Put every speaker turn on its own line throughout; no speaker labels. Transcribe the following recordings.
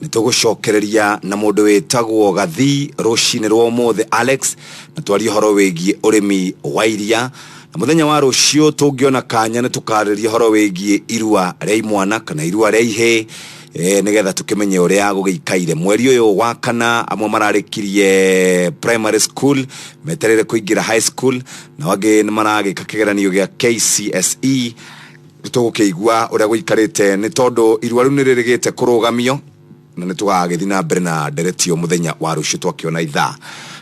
Nĩ tũgũcokereria na mũndũ wĩtagwo Gathi rũcinĩ rwa ũmũthĩ Alex, na twarie ũhoro wĩgiĩ ũrĩmi wa iria. Na mũthenya wa rũciũ tũngĩona kanya nĩ tũkarĩria ũhoro wĩgiĩ irua rĩa imwana kana irua rĩa ihĩĩ, nĩgetha tũkĩmenye ũrĩa gũgĩikaire. Mweri ũyũ wa kana amwe mararĩkirie primary school metereire kũingĩra high school, na angĩ nĩ maragĩka kĩgeranio gĩa KCSE. Tũgũkĩigua ũrĩa gũikarĩte nĩ tondũ irua rĩu nĩ rĩrĩgĩte kũrũgamio, na nĩ tũgagĩthiĩ na mbere na ndereti ĩyo mũthenya wa rũciũ twakĩona ithaa.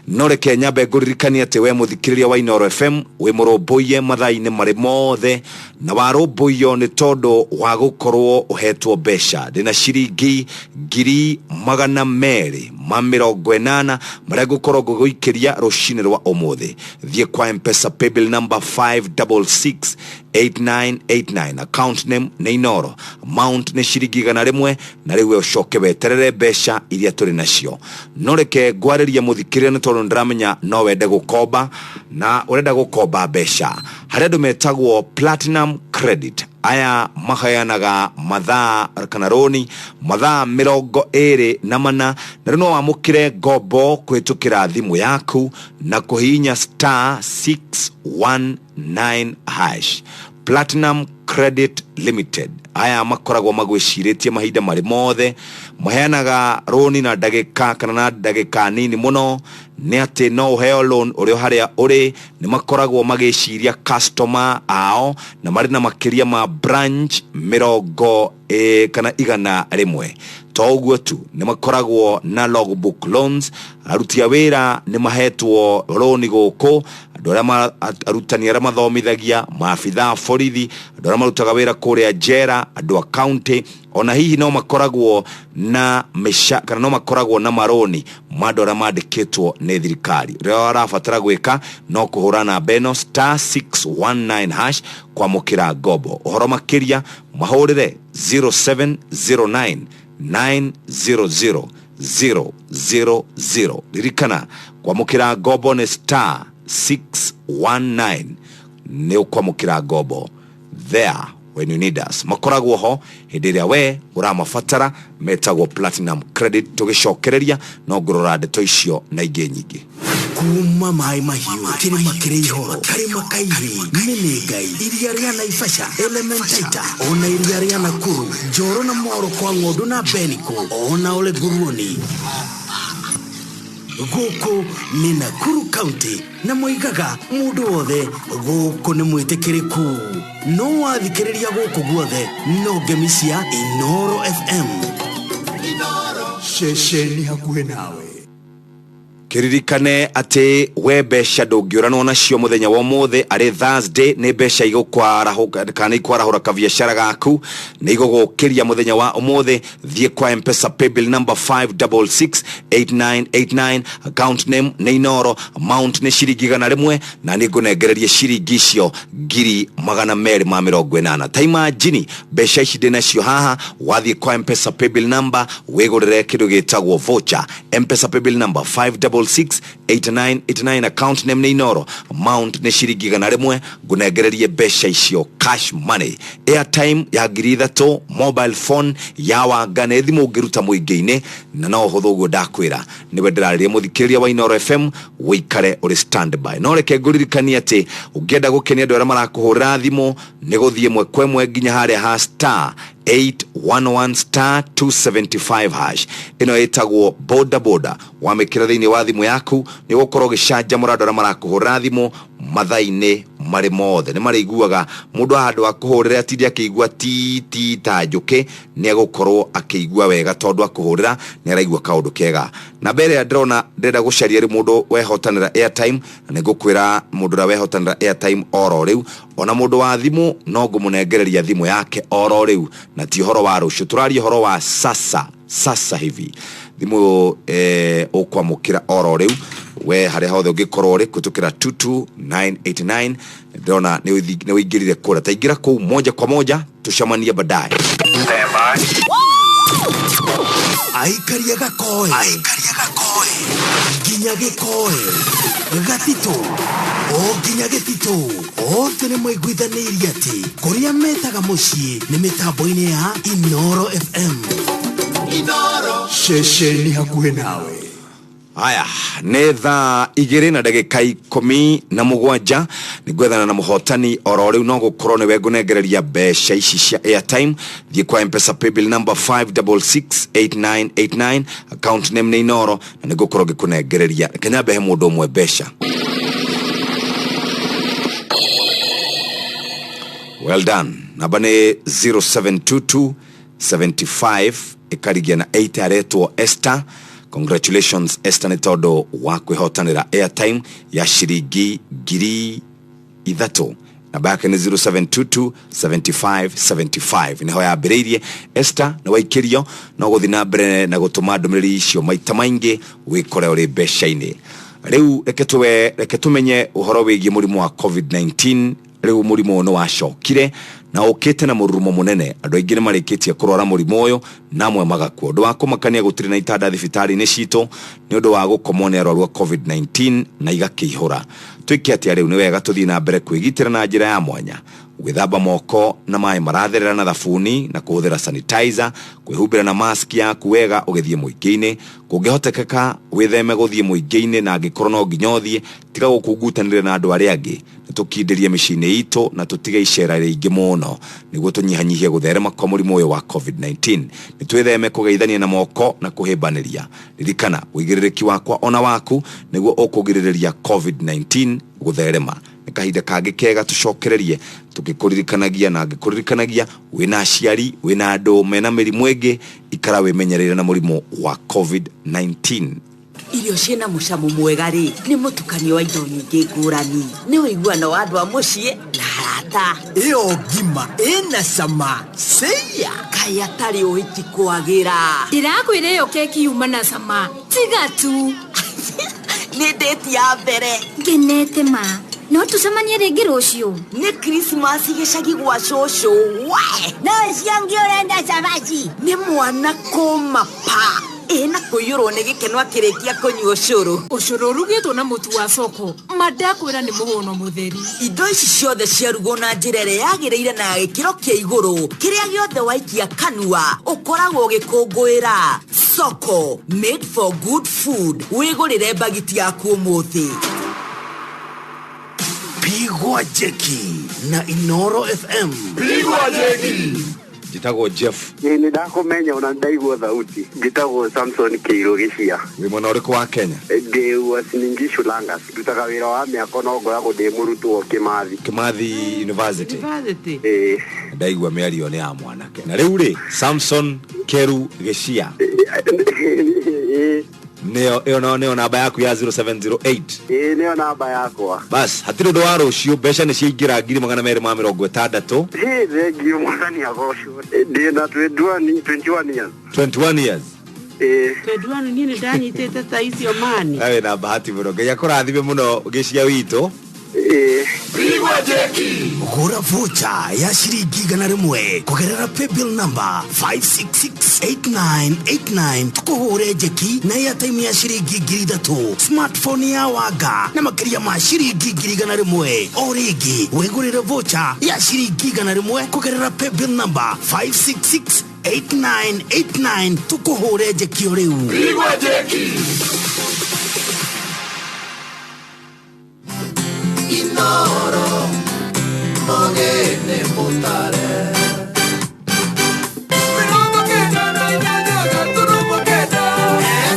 No reke nyambe ngũririkanie atĩ we mũthikĩrĩria wa Inooro FM wĩ mũrũmbũiye mathaa-inĩ marĩ mothe, na warũmbũiyo nĩ tondũ wa gũkorwo ũhetwo mbeca. Ndĩna ciringi 280,000 marĩa ngũkorwo ngĩgũikĩria rũcinĩ rwa ũmũthĩ. Thiĩ kwa M-Pesa paybill number 5668989, account name nĩ Inooro, amount nĩ ciringi 100, na rĩu we ũcoke weterere mbeca iria tũrĩ nacio. No reke ngwarĩrie mũthikĩrĩria nĩ tondũ nĩndĩramenya no wende gũkomba, na ũrenda gũkomba mbeca harĩ andũ metagwo Platinum Credit. Aya maheanaga mathaa kana rũni mathaa 24, na rĩu no wamũkĩre ngombo kũhĩtũkĩra thimũ yaku na kũhihinya star 619 hash. Platinum Credit Limited aya makoragwo magwĩcirĩtie mahinda marĩ mothe, maheanaga rũni na ndagĩka kana na ndagĩka nini mũno, nĩ atĩ no ũheo loan ũrĩ o harĩa ũrĩ. Nĩ makoragwo magĩciria customer ao, na marĩ na makĩria ma branch mĩrongo kana 100. To ũguo tu, nĩ makoragwo na logbook loans. Aruti a wĩra nĩ mahetwo rũni gũkũ, andũ arĩa arutani arĩa mathomithagia, maabitha a borithi, andũ arĩa marutaga wĩra kũrĩa njera, andũ a county, ona hihi no makoragwo na mĩca kana no makoragwo na marũni ma andũ arĩa mandĩkĩtwo nĩ thirikari. Ũrĩa ũrabatara gwĩka no kũhũra namba ĩno star 619 hash kwamũkĩra ngombo. Ũhoro makĩria mahũrĩre 0709 900 000. Ririkana kwamũkĩra ngombo nĩ star 619 nĩ ũkwamũkĩra ngombo. There when you need us, makoragwo ho hĩndĩ ĩrĩa we ũramabatara. Metagwo Platinum Credit. Tũgĩcokereria no ngũrora ndeto icio na ingĩ nyingĩ.
Kuma maĩ mahiũ, kĩrĩma kĩrĩ ihoro, karĩma kairi, Menengai, iria rĩa Naivasha, Elementaita, ona iria rĩa Nakuru, Njoro na Moro kwa ng'ondu na Beniko, ona Ole Nguruoni. Gũkũ nĩ Nakuru County, na moigaga mũndũ wothe gũkũ nĩ mwĩtĩkĩrĩku. No wathikĩrĩria gũkũ guothe no ngemi cia Inooro FM.
Ceceni hakuhĩ nawe.
Kĩririkane atĩ we mbeca ndũngĩũranwo nacio mũthenya wa ũmũthĩ arĩ Thursday, nĩ mbeca igũkwarahũka kana ikwarahũra kabiacara gaku, nĩ igũgũkĩria mũthenya wa ũmũthĩ. Thiĩ kwa M-Pesa paybill number 5668989, account name nĩ Inooro, amount nĩ ciringi 100, na nĩ ngũnengereria ciringi icio 280,000. Ta imagine mbeca ici ndĩ nacio haha, wathiĩ kwa M-Pesa paybill number wĩgũrĩre kĩndũ gĩtagwo voucher. M-Pesa paybill number 5668989, account name nĩ Inooro, amount nĩ ciringi 100, ngũnengererie mbeca icio cash money. Airtime ya 3,000, mobile phone ya wanga nĩ thimũ ũngĩruta mũingĩ-inĩ na no ũhũthũ ũguo ndakwĩra. Nĩwe ndĩrarĩria mũthikĩrĩria wa Inooro FM, ũikare ũrĩ standby. No reke ngũririkanie atĩ ũngĩenda gũkenia andũ arĩa marakũhũrĩra thimũ nĩ gũthiĩ ĩmwe kwa ĩmwe nginya harĩa ha star 811 star 275 hash. Ĩno ĩtagwo boda boda. Wamĩkĩra thĩinĩ wa thimũ yaku nĩ ũgũkorwo ũgĩcanjamũra andũ arĩa marakũhũrĩra thimũ mathaa-inĩ marĩ mothe. Nĩ marĩiguaga mũndũ handũ akũhũrĩra atinde akĩigua ti ti ta njũkĩ, nĩ egũkorwo akĩigua wega tondũ akũhũrĩra nĩ araigua kaũndũ kega. Na mbere ĩrĩa ndĩrona ndĩrenda gũcaria rĩu mũndũ wehotanĩra airtime, na nĩ ngũkwĩra mũndũ ũrĩa wehotanĩra airtime oro rĩu, ona mũndũ wa thimũ no ngũmũnengereria thimũ yake oro rĩu, na ti ũhoro wa rũciũ, tũraria ũhoro wa sasa sasa hivi. Thimũ ũkwamũkĩra oro rĩu we harĩa hothe ũngĩkorwo ũrĩ kũhĩtũkĩra 22989. Ndĩrona nĩ ũingĩrire kũrĩa, ta ingĩra kũu moja kwa moja, tucemanie baadaye.
Aikaria gakoe, nginya gĩkoe, gatitũ o nginya gĩtitũ, othe nĩ maiguithanĩirie atĩ kũrĩa metaga mũciĩ nĩ mĩtambo-inĩ ya Inooro FM.
Inooro.
Ceceni hakuhĩ nawe.
Haya, nĩ thaa 2 na ndagĩka 17 nĩ ngwethana na mũhotani oro rĩu, no gũkorwo nĩwe ngũnengereria mbeca ici cia airtime. Thiĩ kwa Mpesa paybill number 5668989, account name nĩ Inoro, na nĩ ngũkorwo ngĩkũnengereria. Reke nyambe he mũndũ ũmwe mbeca. Well done. Namba nĩ 0722 75 ĩkarigia na 8, aretwo Esther. Congratulations Esther, nĩ tondũ wa kwĩhotanĩra airtime ya ciringi 3000. Namba yake nĩ 0722 75 75, nĩho yambĩrĩirie. Esther, nĩ waikĩrio, no gũthiĩ na mbere na gũtũma ndũmĩrĩri icio maita maingĩ wĩkore ũrĩ mbeca-inĩ. Rĩu reke tũmenye ũhoro wĩgiĩ mũrimũ wa COVID-19. Rĩu mũrimũ ũyũ nĩ wacokire na ũkĩte na mũrurumo mũnene. Andũ aingĩ nĩ marĩkĩtie kũrwara mũrimũ ũyũ na amwe magakua. Ũndũ wa kũmakania, gũtirĩ na itanda thibitarĩ-inĩ citũ nĩ ũndũ wa gũkomwo nĩ arwaru a COVID-19 na igakĩihũra. Twĩke atĩa rĩu? Nĩ wega tũthiĩ na mbere kwĩgitĩra na njĩra ya mwanya: gwĩthamba moko na maĩ maratherera na thabuni na kũhũthĩra sanitizer, kwĩhumbĩra na mask yaku wega ũgĩthiĩ mũingĩ-inĩ. Kũngĩhotekeka, wĩtheme gũthiĩ mũingĩ-inĩ, na angĩkorwo no nginya ũthiĩ, tiga gũkungutanĩria na andũ arĩa angĩ. Nĩ tũkindĩrie mĩciĩ-inĩ itũ na tũtige icera rĩingĩ mũno nĩguo tũnyihanyihie gũtherema kwa mũrimũ ũyũ wa COVID-19. Nĩ twĩtheme kũgeithania na moko na kũhĩmbanĩria. Ririkana, ũigĩrĩrĩki wakwa ona waku nĩguo ũkũgirĩrĩria COVID-19 gũtherema. Nĩ kahinda kangĩ kega tũcokererie tũgĩkũririkanagia na ngĩkũririkanagia, wĩna aciari, wĩna andũ mena mĩrimũ ĩngĩ, ikara wĩmenyereire na mũrimũ wa COVID-19.
Irio ciĩna mũcamo mwega rĩ, nĩ mũtukanio wa indo nyingĩ ngũrani, nĩ ũiguano wa andũ a mũciĩ na arata.
Ĩyo ngima ĩna cama ceia.
Kaĩ atarĩ ũhiki kwagĩra.
Ndĩrakwĩra ĩyo keki yuma na cama tiga tu.
Nĩ ndĩti ya mbere.
Ngenete ma, no tũcemanie rĩngĩ rũciũ.
Nĩ Krismasi gĩcagi gwa cũcũ we.
No ũcio ũngĩ ũrenda cabaci.
Nĩ mwana kũma pa ĩ na kũiyũrwo nĩ gĩkeno akĩrĩkia kũnyua ũcũrũ.
Ũcũrũ ũrugĩtwo na mũtu wa Soko, ma ndakwĩra nĩ mũhũno mũtheri.
Indo ici ciothe ciarugwo na njĩra ĩrĩa yagĩrĩire na ya gĩkĩro kĩa igũrũ, kĩrĩa gĩothe waikia kanua ũkoragwo ũgĩkũngũĩra. Soko, made for good food. Wĩgũrĩre mbagiti yaku ũmũthĩ.
Pigwa jeki na Inoro FM.
Njĩtagwo Jeff.
Ĩ, nĩ ndakũmenya, ona ndaigua thauti. Njĩtagwo Samson Kĩirũ Gĩcia.
Wĩ mwena ũrĩkũ wa Kenya?
Ndĩ Uasin Gishu, Langas. Ndutaga wĩra wa mĩako no ngoragwo ndĩ mũrutwo Kĩmathi.
Kimathi University?
University.
Ĩ.
Ndaigua mĩario nĩ ya mwanake. Na rĩu rĩ, Samson Keru Gĩcia?
Ĩ.
Nĩyo ĩyo nĩyo namba yaku ya 0708?
Ĩ, nĩyo namba yakwa.
Bas, hatirĩ ũndũ wa rũciũ, mbeca nĩ ciaingĩra 260,000.
Ĩ, thengiũ, mwathani agocwo. Ndĩ na 21, 21 years.
21 years?
Ĩ.
Twenty-one, niĩ nĩ ndanyitĩte ta icio mani.
Nawe na bahati mũno. Ngai akũrathime mũno, Gĩcia witũ.
Ĩ.
Gũra vocha ya ciringi 100 kũgerera paybill number 5668989, tũkũhũre njeki na airtime ya ciringi 3000, smartphone ya wanga na makĩria ma ciringi 100,000. O rĩngĩ, wĩgũrĩre vocha ya ciringi 100 kũgerera paybill number 5668989, tũkũhũre njeki o rĩu.
Inoro mogene mutare 98.8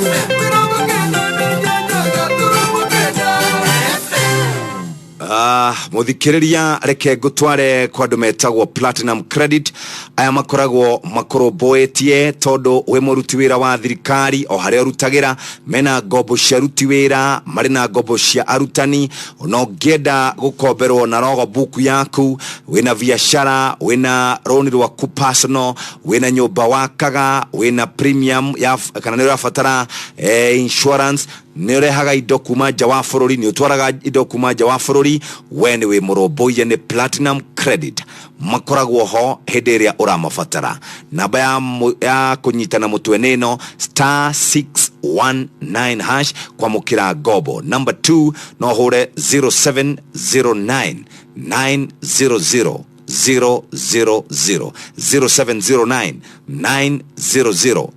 98.8.
Ah, muthikiriria, reke ngutware kwa andu metagwo Platinum Credit. Aya makoragwo makũrũmbũĩtie tondũ wĩ mũruti wĩra wa thirikari o harĩa ũrutagĩra, mena ngombo cia aruti wĩra, marĩ na ngombo cia arutani. Ona ũngĩenda gũkomberwo na rogo buku yaku, wĩna biacara, wĩna rũni rwaku personal, wĩna nyũmba wakaga, wĩna premium ya kana nĩ ũrabatara insurance, nĩ ũrehaga indo kuma nja wa bũrũri, nĩ ũtwaraga indo kuma nja wa bũrũri, we nĩ wĩ mũrũmbũiye nĩ Platinum Credit. Makoragwo ho hĩndĩ ĩrĩa ũramabatara. Namba ya kũnyitana mũtwe nĩ ĩno: star 619 hash kwamũkĩra ngombo. Number 2, no hũre 0709 900 000, 0709 900.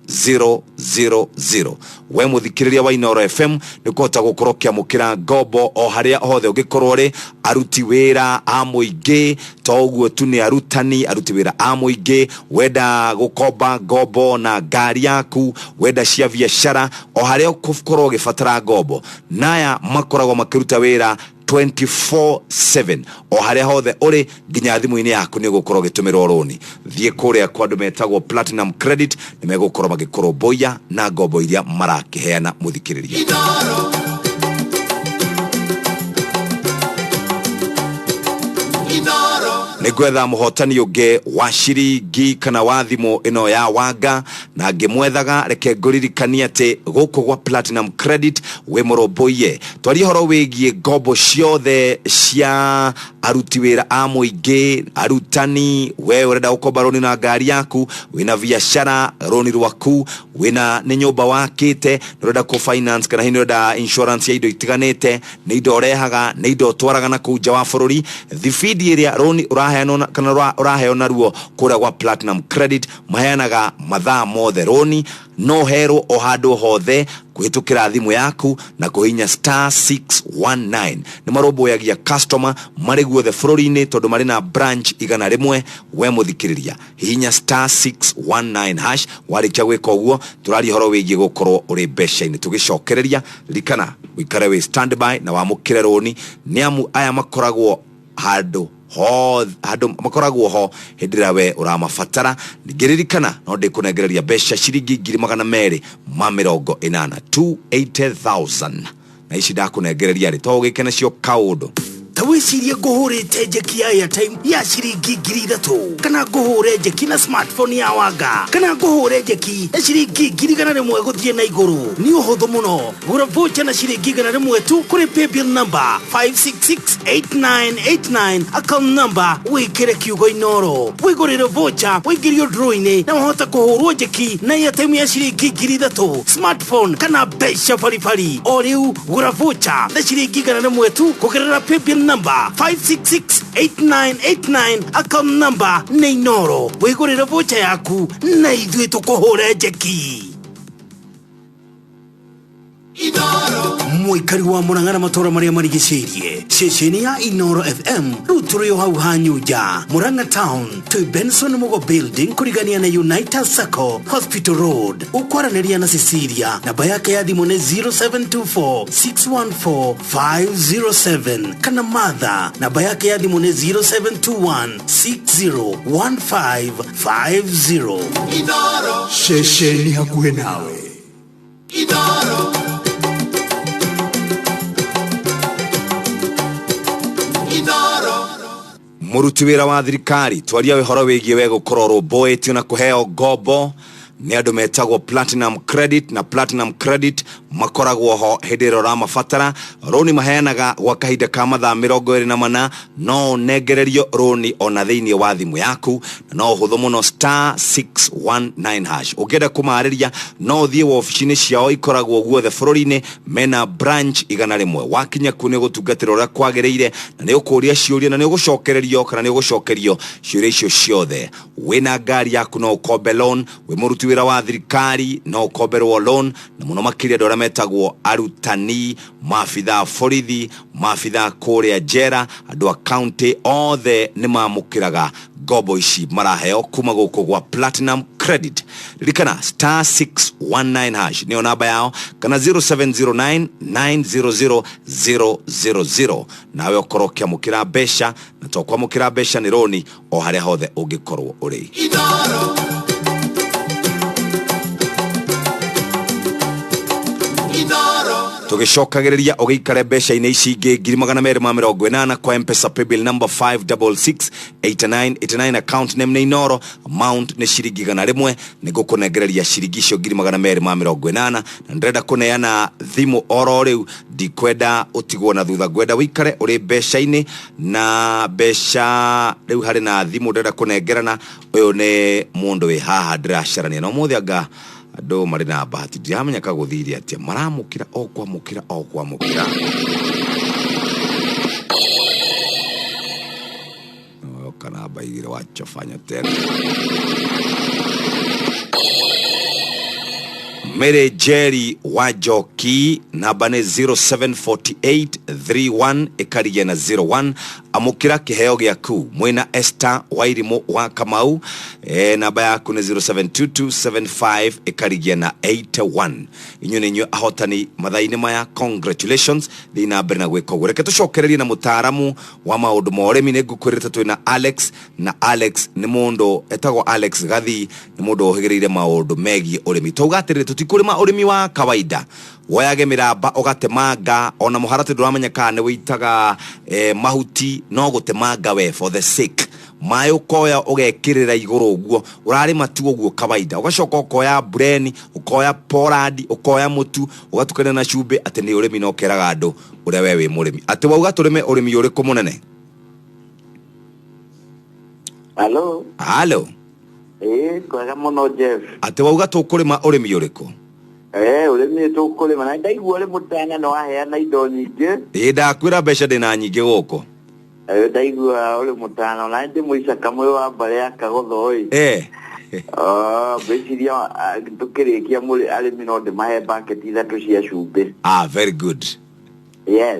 000. We muthikiriria wa Inooro FM nĩ ũkũhota gũkorwo ũkĩamũkĩra ngombo o harĩa hothe ũngĩkorwo ũrĩ, aruti wĩra a mũingĩ, to ũguo tu nĩ arutani, aruti wĩra a mũingĩ, wenda gũkomba ngombo na ngari yaku, wenda cia biacara, o harĩa ũgũkorwo ũgĩbatara ngombo. Naya makoragwo makĩruta wĩra 24/7 o harĩa hothe ũrĩ, nginya thimũ-inĩ yaku nĩ ũgũkorwo ũgĩtũmĩrwo rũni. Thiĩ kũrĩa kwa andũ metagwo Platinum Credit, nĩ megũkorwo magĩkũrũmbũiya na ngombo iria marakĩheana mũthikĩrĩria. Nĩ ngwetha mũhotani ũngĩ wa ciringi kana wa thimũ ĩno ya Wanga, na ngĩmwethaga reke ngũririkanie atĩ gũkũ gwa Platinum Credit wĩ mũrũmbũiye. Twarie ũhoro wĩgiĩ ngombo ciothe cia aruti wĩra a mũingĩ, arutani, we ũrenda gũkomba rũni na ngari yaku, wĩna biacara rũni rwaku, wĩna nĩ nyũmba wakĩte, nĩ ũrenda kũ finance kana hihi nĩ ũrenda insurance ya indo itiganĩte, nĩ indo ũrehaga, nĩ indo ũtwaraga na kũu nja wa bũrũri, thibindi ĩrĩa rũni ũraheanwo kana ũraheo naruo kũrĩa gwa Platinum Credit maheanaga mathaa mothe rũni, no herwo o handũ hothe kũhĩtũkĩra thimũ yaku na kũhihinya star 619. Nĩ marũmbũyagia customer marĩ guothe bũrũri-inĩ tondũ marĩ na branch 100. We mũthikĩrĩria, hihinya star 619 hash. Warĩkia gwĩka ũguo, tũraria ũhoro wĩgiĩ gũkorwo ũrĩ mbeca-inĩ. Tũgĩcokereria, ririkana ũikare wĩ standby na wamũkĩre rũni, nĩ amu aya makoragwo handũ hothe, handũ makoragwo ho hĩndĩ ĩrĩa we ũramabatara. Ningĩ ririkana no ndĩkũnengereria mbeca ciringi 280,000, 280,000, na ici ndakũnengereria rĩ to ũgĩke nacio kaũndũ.
Ta wĩcirie ngũhũrĩte njeki ya airtime ya ciringi 3,000, kana ngũhũre njeki na smartphone ya Wanga, kana ngũhũre njeki na ciringi 100,000 gũthiĩ na igũrũ. Nĩ ũhũthũ mũno, gũra voucher na ciringi 100 tu kũrĩ paybill number 5668989, account number wĩkĩre kiugo Inooro, wĩgũrĩre voucher, ũingĩrio draw-inĩ na wahota kũhũrwo njeki na airtime ya ciringi 3,000, smartphone kana mbeca baribari. O rĩu gũra voucher na ciringi 100 tu kũgerera paybill number 5668989, account number nĩ Inooro, wĩgũrĩre voucher yaku na ithuĩ tũkũhũre njeki. Mũikari wa Murang'a na matũra marĩa marigicĩirie, ceceni ya Inooro FM rĩu tũrĩ o hau Hanyunja, Murang'a Town, twĩ Benson Mugo Building kũrigania na United Sacco Hospital Road. Ũkwaranĩria na Cecilia, namba yake ya thimũ nĩ 0724 614 507, kana Martha, namba yake ya thimũ nĩ 0721 601550.
Ceceni hakuhĩ nawe.
Mũruti wĩra wa thirikari, twaria ũhoro wĩgiĩ we gũkorwo ũrũmbũĩtio na kũheo ngombo nĩ andũ metagwo Platinum Credit, na Platinum Credit makoragwo ho hĩndĩ ĩrĩa ũramabatara. Rũni maheanaga gwa kahinda ka mathaa 24, no ũnengererio rũni ona thĩinĩ wa thimũ yaku, na no ũhũthũ mũno, star 619 hash. Ũngĩenda kũmarĩria no ũthiĩ wobici-inĩ ciao ikoragwo guothe bũrũri-inĩ, mena branch 100. Wakinya kuu nĩ ũgũtungatĩrwo ũrĩa kwagĩrĩire, na nĩ ũkũũria ciũria na nĩ ũgũcokererio kana nĩ ũgũcokerio ciũria icio ciothe. Wĩna ngari yaku no ũkombe loan, wĩ mũruti wĩra wa thirikari no ũkomberwo loan, na mũno makĩria andũ arĩa metagwo arutani, maabithaa borithi, maabithaa kũrĩa njera, andũ a county othe nĩ mamũkĩraga ngombo ici maraheo kuma gũkũ gwa Platinum Credit. Ririkana star 619 hash nĩyo namba yao, kana 0709 900 000, nawe ũkorwo ũkĩamũkĩra mbeca, na to kwamũkĩra mbeca nĩ rũni o harĩa hothe ũngĩkorwo ũrĩ. Tũgĩcokagĩrĩria ũgĩikare mbeca-inĩ ici ingĩ 280,000 kwa M-Pesa paybill number 5668989, account name nĩ Inooro, amount nĩ ciringi 100. Nĩ ngũkũnengereria ciringi icio 280,000, na ndĩrenda kũneana thimũ oro rĩu, ndikwenda ũtigwo na thutha, ngwenda ũikare ũrĩ mbeca-inĩ na mbeca rĩu. Harĩ na thimũ ndĩrenda kũnengerana, ũyũ nĩ mũndũ wĩ haha ndĩracarania na ũmũthĩ anga andũ marĩ na bahati, ndiramenya kagũthire atĩa, maramũkĩra o kwamũkĩra o kwamũkĩra. Oka namba igĩrĩ wachofanya tena. Mary Jerry wa Njoki, namba nĩ 074831 ĩkarigia na 01. Amũkĩra kĩheo gĩaku. Mwĩna Esther Wairimũ wa Kamau, namba yaku nĩ 072275 ĩkarigia na 81. Inyuĩ nĩ inyuĩ ahotani mathaa-inĩ maya. Congratulations. Thiĩ na mbere na gwĩka ũguo. Reke tũcokererie na mũtaaramu wa maũndũ ma ũrĩmi. Nĩ ngũkwĩrĩte twĩna Alex, na Alex nĩ mũndũ etagwo Alex Gathi, nĩ mũndũ ũhĩgĩrĩire maũndũ megiĩ ũrĩmi. Twauga atĩrĩrĩ, tũtikũrĩma ũrĩmi wa kawaida woyage mĩramba ũgatemanga ona mũharatĩ ndũramenya kana nĩ wĩitaga mahuti, no gũtemanga we for the sake. Maĩ ũkoya ũgekĩrĩra igũrũ ũguo ũrarĩma tu ũguo kawaida, ũgacoka ũkoya bureni, ũkoya porandi, ũkoya mũtu, ũgatukania na cumbĩ, atĩ nĩ ũrĩmi, na ũkeraga andũ ũrĩa we wĩ mũrĩmi. Atĩ wauga tũrĩme ũrĩmi ũrĩkũ mũnene?
Halo.
Halo.
Ĩĩ, kwega mũno, Jeff.
Atĩ wauga tũkũrĩma ũrĩmi ũrĩkũ?
Ũrĩmi tũkũrĩma na ndaigua ũrĩ mũtana nĩ waheana indo nyingĩ.
Ĩĩ, ndakwĩra mbeca ndĩna nyingĩ gũkũ.
Ndaigua ũrĩ mũtana na ndĩ mũica kamwe wa mbarĩ ya Kagotho ĩ. Ngwĩciria tũkĩrĩkia mũrĩ arĩmi no ndĩmahe baketi 3 cia cumbĩ.
Ah, very good.
Yes.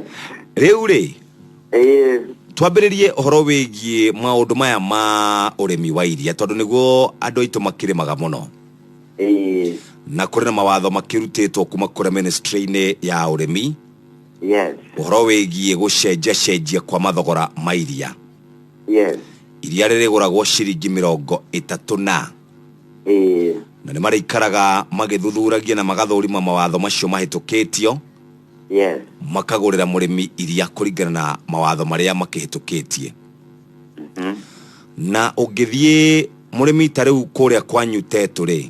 Rĩu rĩ,
Ĩĩ.
Twambĩrĩrie ũhoro wĩgiĩ maũndũ maya ma ũrĩmi wa iria, tondũ nĩguo andũ aitũ makĩrĩmaga mũno.
Ĩĩ.
Na kũrĩ na mawatho makĩrutĩtwo kuma kũrĩa ministry-inĩ ya ũrĩmi.
Yes.
Ũhoro wĩgiĩ gũcenjia cenjia kwa mathogora ma iria.
Yes.
Iria rĩrĩgũragwo ciringi 30 na.
Ĩĩ.
Na nĩ marĩikaraga magĩthuthuragia na magathũrima mawatho macio mahĩtũkĩtio.
Yes.
Makagũrĩra mũrĩmi iria kũringana na mawatho marĩa makĩhĩtũkĩtie. Na ũngĩthiĩ mũrĩmi ta rĩu kũrĩa kwanyu Tetu rĩ.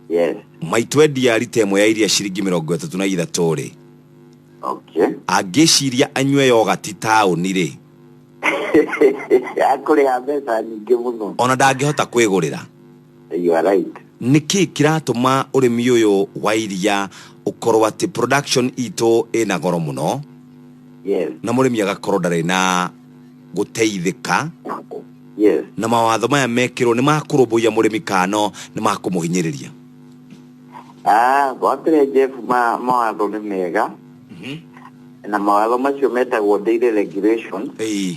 Yes.
Maitũ endia rita ĩmwe ya iria ciringi 33 rĩ.
Okay.
Angĩciria anyue yogati taũni rĩ.
Akũrĩha mbeca nyingĩ mũno.
Ona ndangĩhota kwĩgũrĩra.
You are right.
Nĩkĩ kĩratũma ũrĩmi ũyũ wa iria ũkorwo atĩ production itũ ĩna goro mũno?
Yes.
Na mũrĩmi agakorwo ndarĩ na gũteithĩka.
Yes.
Na mawatho maya mekĩrwo nĩ makũrũmbũiya mũrĩmi kana nĩ makũmũhinyĩrĩria?
Wa mbere, Jeff, mawatho nĩ mega. Na mawatho macio metagwo dairy regulations.
Ĩĩ.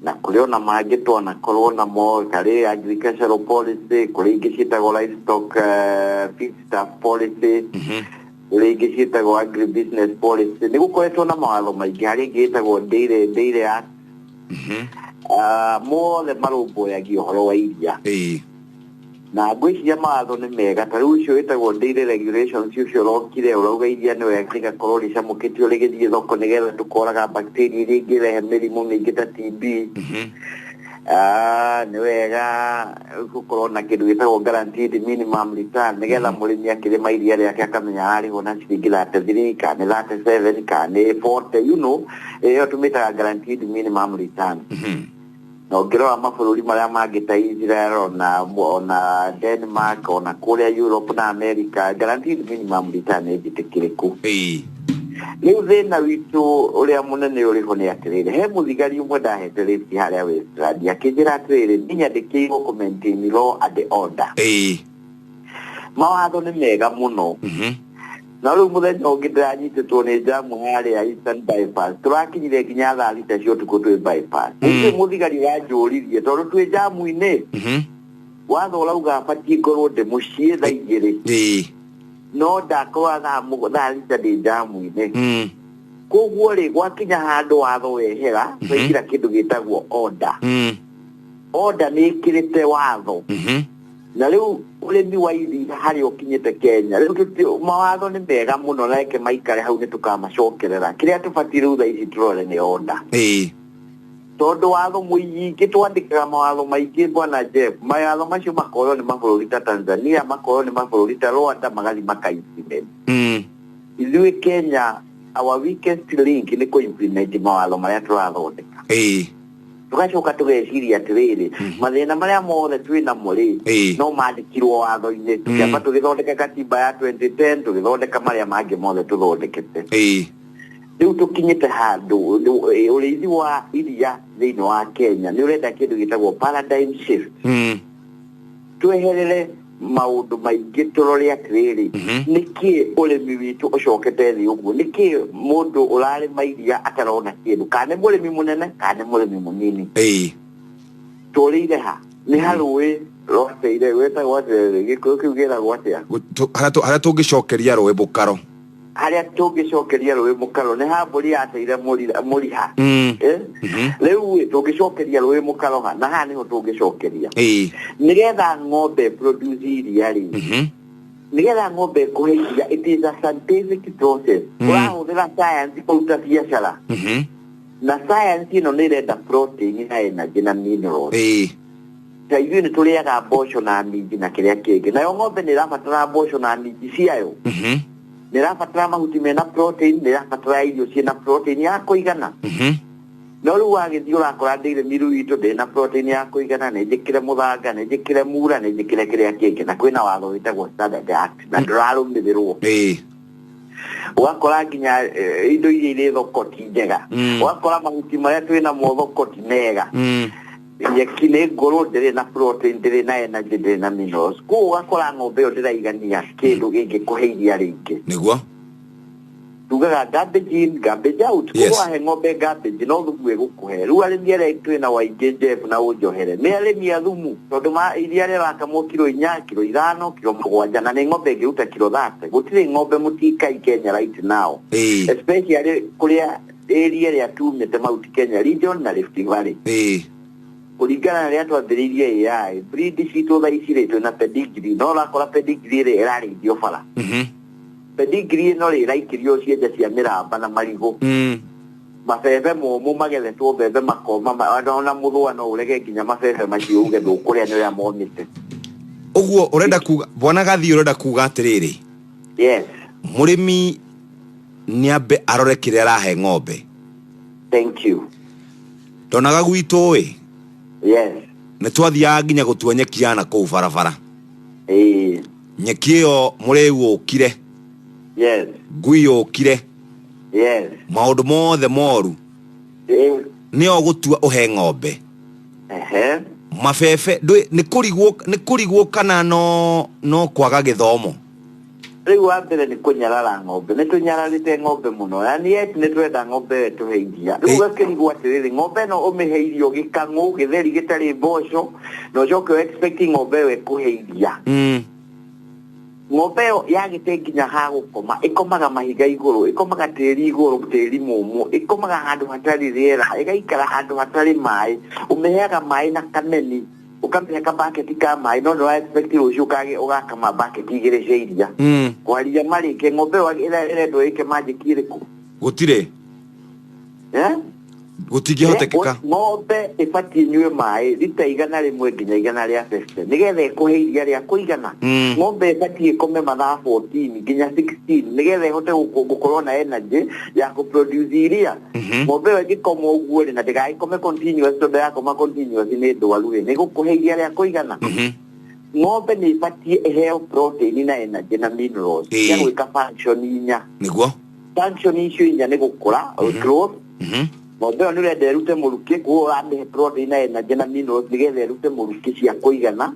Na kũrĩ ona mangĩ twanakorwo namo karĩ agricultural policy, kũrĩ ingĩ ciĩtagwo livestock feedstuff policy, kũrĩ ingĩ ciĩtagwo agribusiness policy. Nĩ gũkoretwo na mawatho maingĩ, harĩ ĩngĩ ĩtagwo Dairy Act. Mothe marũmbũyagia ũhoro wa iria.
Ĩĩ.
Na ngwĩciria mawatho nĩ mega, ta rĩu ũcio wĩtagwo dairy regulations ũcio ũrokire ũrauga iria nĩ wega rĩgakorwo rĩcamũkĩtio rĩgĩthiĩ thoko nĩgetha tũkoraga bacteria iria ingĩrehe mĩrimũ mĩingĩ ta TB. Nĩ wega gũkorwo na kĩndũ gĩtagwo guaranteed minimum return nĩgetha mũrĩmi akĩrĩma iria rĩake akamenya ararĩhwo na ciringi 33 kana nĩ 37 kana nĩ 40, ĩyo tũmĩtaga guaranteed minimum return. Na ũngĩrora mabũrũri marĩa mangĩ ta Israel ona Denmark ona kũrĩa Europe na America, guaranteed minimum return nĩ njĩtĩkĩrĩku.
Ĩĩ.
Rĩu thĩna witũ ũrĩa mũnene ũrĩho nĩ atĩrĩrĩ, he mũthigari ũmwe ndahete lift harĩa Westland akĩnjĩra atĩrĩrĩ, niĩ nyandĩkĩirwo kũ maintain law and order.
Ĩĩ.
Mawatho nĩ mega mũno. Na rĩu mũthenya ũngĩ ndĩranyitĩtwo nĩ njamu harĩa Eastern Bypass, tũrakinyire nginya thaa 6 cia ũtukũ twĩ bypass. Gũtirĩ mũthigari ũranjũririe tondũ twĩ njamu-inĩ. Watho ũrauga batiĩ ngorwo ndĩ mũciĩ thaa 2.
Ĩĩ.
No ndakorwo thaa 6 ndĩ njamu-inĩ. Koguo rĩ, gwakinya handũ watho wehera, twaingĩra kĩndũ gĩtagwo order. Order nĩ ĩkĩrĩte watho. Na rĩu ũrĩmi wa iria harĩa ũkinyĩte Kenya, rĩu mawatho nĩ mega mũno na reke maikare hau nĩ tũkamacokerera. Kĩrĩa tũbatiĩ rĩu thaa ici tũrore nĩ order.
Ĩĩ.
Tondũ watho mũingĩ twandĩkaga mawatho maingĩ bwana Jeff, mawatho macio makoywo nĩ mabũrũri ta Tanzania, makoywo nĩ mabũrũri ta Rwanda, magathiĩ maka implement. Ithuĩ Kenya, our weakest link nĩ kũ implement mawatho marĩa tũrathondeka.
Ĩĩ.
Tũgacoka tũgeciria atĩrĩrĩ, mathĩna marĩa mothe twĩ namo rĩ, no mandĩkirwo watho-inĩ. Tũkĩamba tũgĩthondeka katiba ya 2010, tũgĩthondeka marĩa mangĩ mothe tũthondekete.
Ĩĩ.
Rĩu tũkinyĩte handũ ũrĩithi wa iria thĩinĩ wa Kenya nĩ ũrenda kĩndũ gĩtagwo paradigm shift. Tweherere Maũndũ maingĩ tũrore atĩrĩrĩ, nĩkĩ ũrĩmi witũ ũcokete thĩ ũguo? Nĩkĩ mũndũ ũrarĩma iria atarona kĩndũ, kana nĩ mũrĩmi mũnene kana nĩ mũrĩmi mũnini? Tũrĩire ha? Nĩ harũĩ rwateire rwĩtagwo atĩrĩrĩ, Gĩkũyũ kĩu gĩragwo atĩa?
Harĩa tũngĩcokeria rũĩ mũkaro.
Harĩa tũngĩcokeria rũĩ mũkaro nĩ ha mbũri yateire mũriha. Eh? Rĩu ĩ, tũngĩcokeria rũĩ mũkaro ha? Na haha nĩho tũngĩcokeria. Nĩgetha ng'ombe produce iria rĩ, nĩgetha ng'ombe ĩkũhe iria, it is a scientific process. Ũrahũthĩra science kũruta biacara, na science ĩno nĩ ĩrenda protein na energy na minerals. Ta ithuĩ nĩ tũrĩaga mboco na minji na kĩrĩa kĩngĩ, nayo ng'ombe nĩ ĩrabatara mboco na minji ciayo, nĩ ĩrabatara mahuti mena protein, nĩ ĩrabatara irio ciĩna protein ya kũigana. No rĩu wagĩthiĩ ũrakora dairy meal witũ ndĩrĩ na protein ya kũigana, nĩ njĩkĩre mũthanga, nĩ njĩkĩre mura, nĩ njĩkĩre kĩrĩa kĩngĩ, na kwĩna watho wĩtagwo Standard Act na ndũrarũmĩrĩrwo. Ũgakora nginya indo iria irĩ thoko ti njega. Ũgakora mahuti marĩa twĩ namo thoko ti mega. Nyeki nĩ ngũrũ, ndĩrĩ na protein, ndĩrĩ na energy, ndĩrĩ na minerals. Koguo ũgakora ng'ombe ĩyo ndĩraigania kĩndũ gĩngĩkũhe iria rĩingĩ. Tugaga garbage in, garbage out. Koguo wahe ng'ombe garbage, no thumu ĩgũkũhe. Rĩu arĩmi arĩa twĩna waingĩ, Jeff, na ũnjohere, nĩ arĩmi a thumu, tondũ ma iria rĩrakamwo kiro 4, kiro 5, kiro 7, na nĩ ng'ombe ĩngĩruta kiro 30. Gũtirĩ ng'ombe mũtikai Kenya right now, especially kũrĩa area ĩrĩa tumĩte, Mount Kenya region na Rift Valley. Kũringana na rĩrĩa twambĩrĩirie AI breed citũ, thaa ici rĩ, twĩna pedigree, no ũrakora pedigree ĩrĩa ĩrarĩithio bara, pedigree ĩno rĩ, ĩraikĩrio cienja cia mĩramba na marigũ, mabebe momũ magethetwo, mbembe makoma, ona mũthũa no ũrege nginya mabebe macio uge ndũkũrĩa nĩ ũrĩa momĩte.
Ũguo ũrenda kuga, bwana Gathi, ũrenda kuga atĩrĩrĩ,
Yes.
mũrĩmi nĩ ambe arore kĩrĩa arahe ng'ombe.
Thank you.
Ndonaga gwitũ ĩ, nĩ twathiaga nginya gũtua nyeki ya na kũu barabara. Nyeki ĩyo mũrĩu ũkire, ngui yũkire, maũndũ mothe moru nĩyo gũtua ũhe ng'ombe. Mabebe nĩ kũrigwo kana no kwaga gĩthomo.
Rĩu wa mbere nĩ kũnyarara ng'ombe, nĩ tũnyararĩte ng'ombe mũno, yani yet nĩ twenda ng'ombe ĩyo ĩtũhe iria. Rĩu ũgakĩrigwo atĩrĩrĩ, ng'ombe ĩno ũmĩhe irio gĩkang'ũ gĩtheri gĩtarĩ mboco, na ũcoke expect ng'ombe ĩyo ĩkũhe iria. Ng'ombe ĩyo yagĩte nginya ha gũkoma, ĩkomaga mahiga igũrũ, ĩkomaga tĩri igũrũ, tĩri mũmũ, ĩkomaga handũ hatarĩ rĩera, ĩgaikara handũ hatarĩ maĩ. Ũmĩheaga maĩ na kameni, ũkamĩhe kabaketi ka maĩ, no nĩ wa expect rũciũ ũgakama baketi 2 cia iria. Kwaria marĩke, ng'ombe ĩyo ĩrendwo ĩke magic ĩrĩkũ?
Gũtirĩ.
Eh?
Gũtingĩhotekeka.
Ng'ombe ĩbatiĩ inyue maĩ rita 100 nginya 150 nĩgetha ĩkũhe iria rĩa kũigana. Ng'ombe ĩbatiĩ ĩkome mathaa 14 nginya 16 nĩgetha ĩhote gũkorwo na energy ya kũproduce iria. Ng'ombe ĩyo ĩngĩkoma ũguo rĩ, na ndĩgagĩkome continuous, tondũ yakoma continuous nĩ ndwaru rĩ, nĩ ĩgũkũhe iria rĩa kũigana? Ng'ombe nĩ ĩbatiĩ ĩheo protein na energy na minerals cia gwĩka function inya. Function icio inya nĩ gũkũra, growth. Ng'ombe ĩyo nĩ ũrenda ĩrute mũrukĩ, koguo ũramĩhe protein na energy na minerals nĩgetha ĩrute mũrukĩ cia kũigana.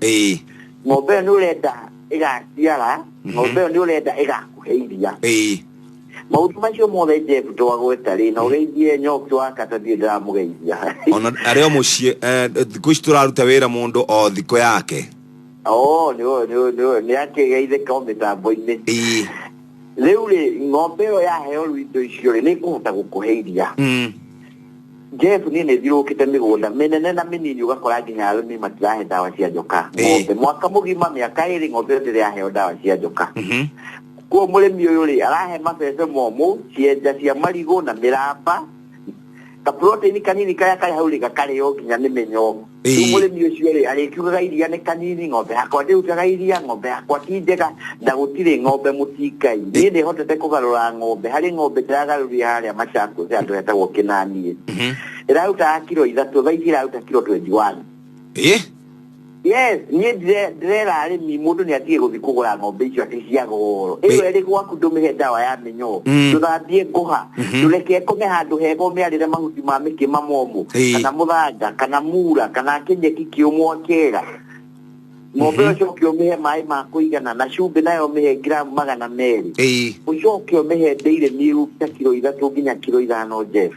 Ng'ombe ĩyo nĩ ũrenda ĩgaciara. Ng'ombe ĩyo nĩ ũrenda ĩgakũhe iria. Maũndũ macio mothe, Jeff, twagweta rĩ, na ũgeithie Nyoki wa kata, ndirĩ ndĩramũgeithia.
Ona arĩ o mũciĩ, thikũ ici tũraruta wĩra mũndũ o thikũ yake.
Oh, nĩ akĩgeithĩka o mĩtambo-inĩ. Rĩu rĩ, ng'ombe ĩyo yaheo rĩu indo icio rĩ, nĩ ĩkũhota gũkũhe iria. Jeff, niĩ nĩ thiũrũrũkĩte mĩgũnda mĩnene na mĩnini, ũgakora nginya arĩmi matirahe ndawa cia njoka ng'ombe mwaka mũgima, mĩaka 2, ng'ombe ĩyo ndĩrĩ yaheo ndawa cia njoka. Koguo mũrĩmi ũyũ rĩ, arahe mabebe momũ, cienja cia marigũ na mĩramba, ka protein kanini karĩa karĩ hau rĩ, gakarĩo nginya nĩ mĩnyoo. Rĩu mũrĩmi ũcio rĩ, arĩkiugaga iria nĩ kanini, ng'ombe yakwa ndĩrutaga iria, ng'ombe yakwa ti njega, na gũtirĩ ng'ombe mũtikai. Niĩ nĩ hotete kũgarũra ng'ombe. Harĩ ng'ombe ndĩragarũrire harĩa Machakos, handũ hetagwo Kĩnaniĩ, ĩrarutaga kiro 3, thaa ici ĩraruta kiro 21. Yes, niĩ ndĩrera arĩmi mũndũ nĩ atige gũthiĩ kũgũra ng'ombe icio atĩ cia goro. Ĩyo ĩrĩ gwaku, ndũmĩhe ndawa ya mĩnyoo, ndũthambie ngũha, ndũreke ĩkome handũ hega, ũmĩarĩre mahuti ma mĩkĩma momũ, kana mũthanga, kana mura, kana kĩnyeki kĩũmũ kĩega. Ng'ombe ĩyo ũcoke ũmĩhe maĩ ma kũigana na cumbĩ, nayo ũmĩhe gramu 200. Ũcoke ũmĩhe daily meal ta kiro 3 nginya kiro 5, Jeff.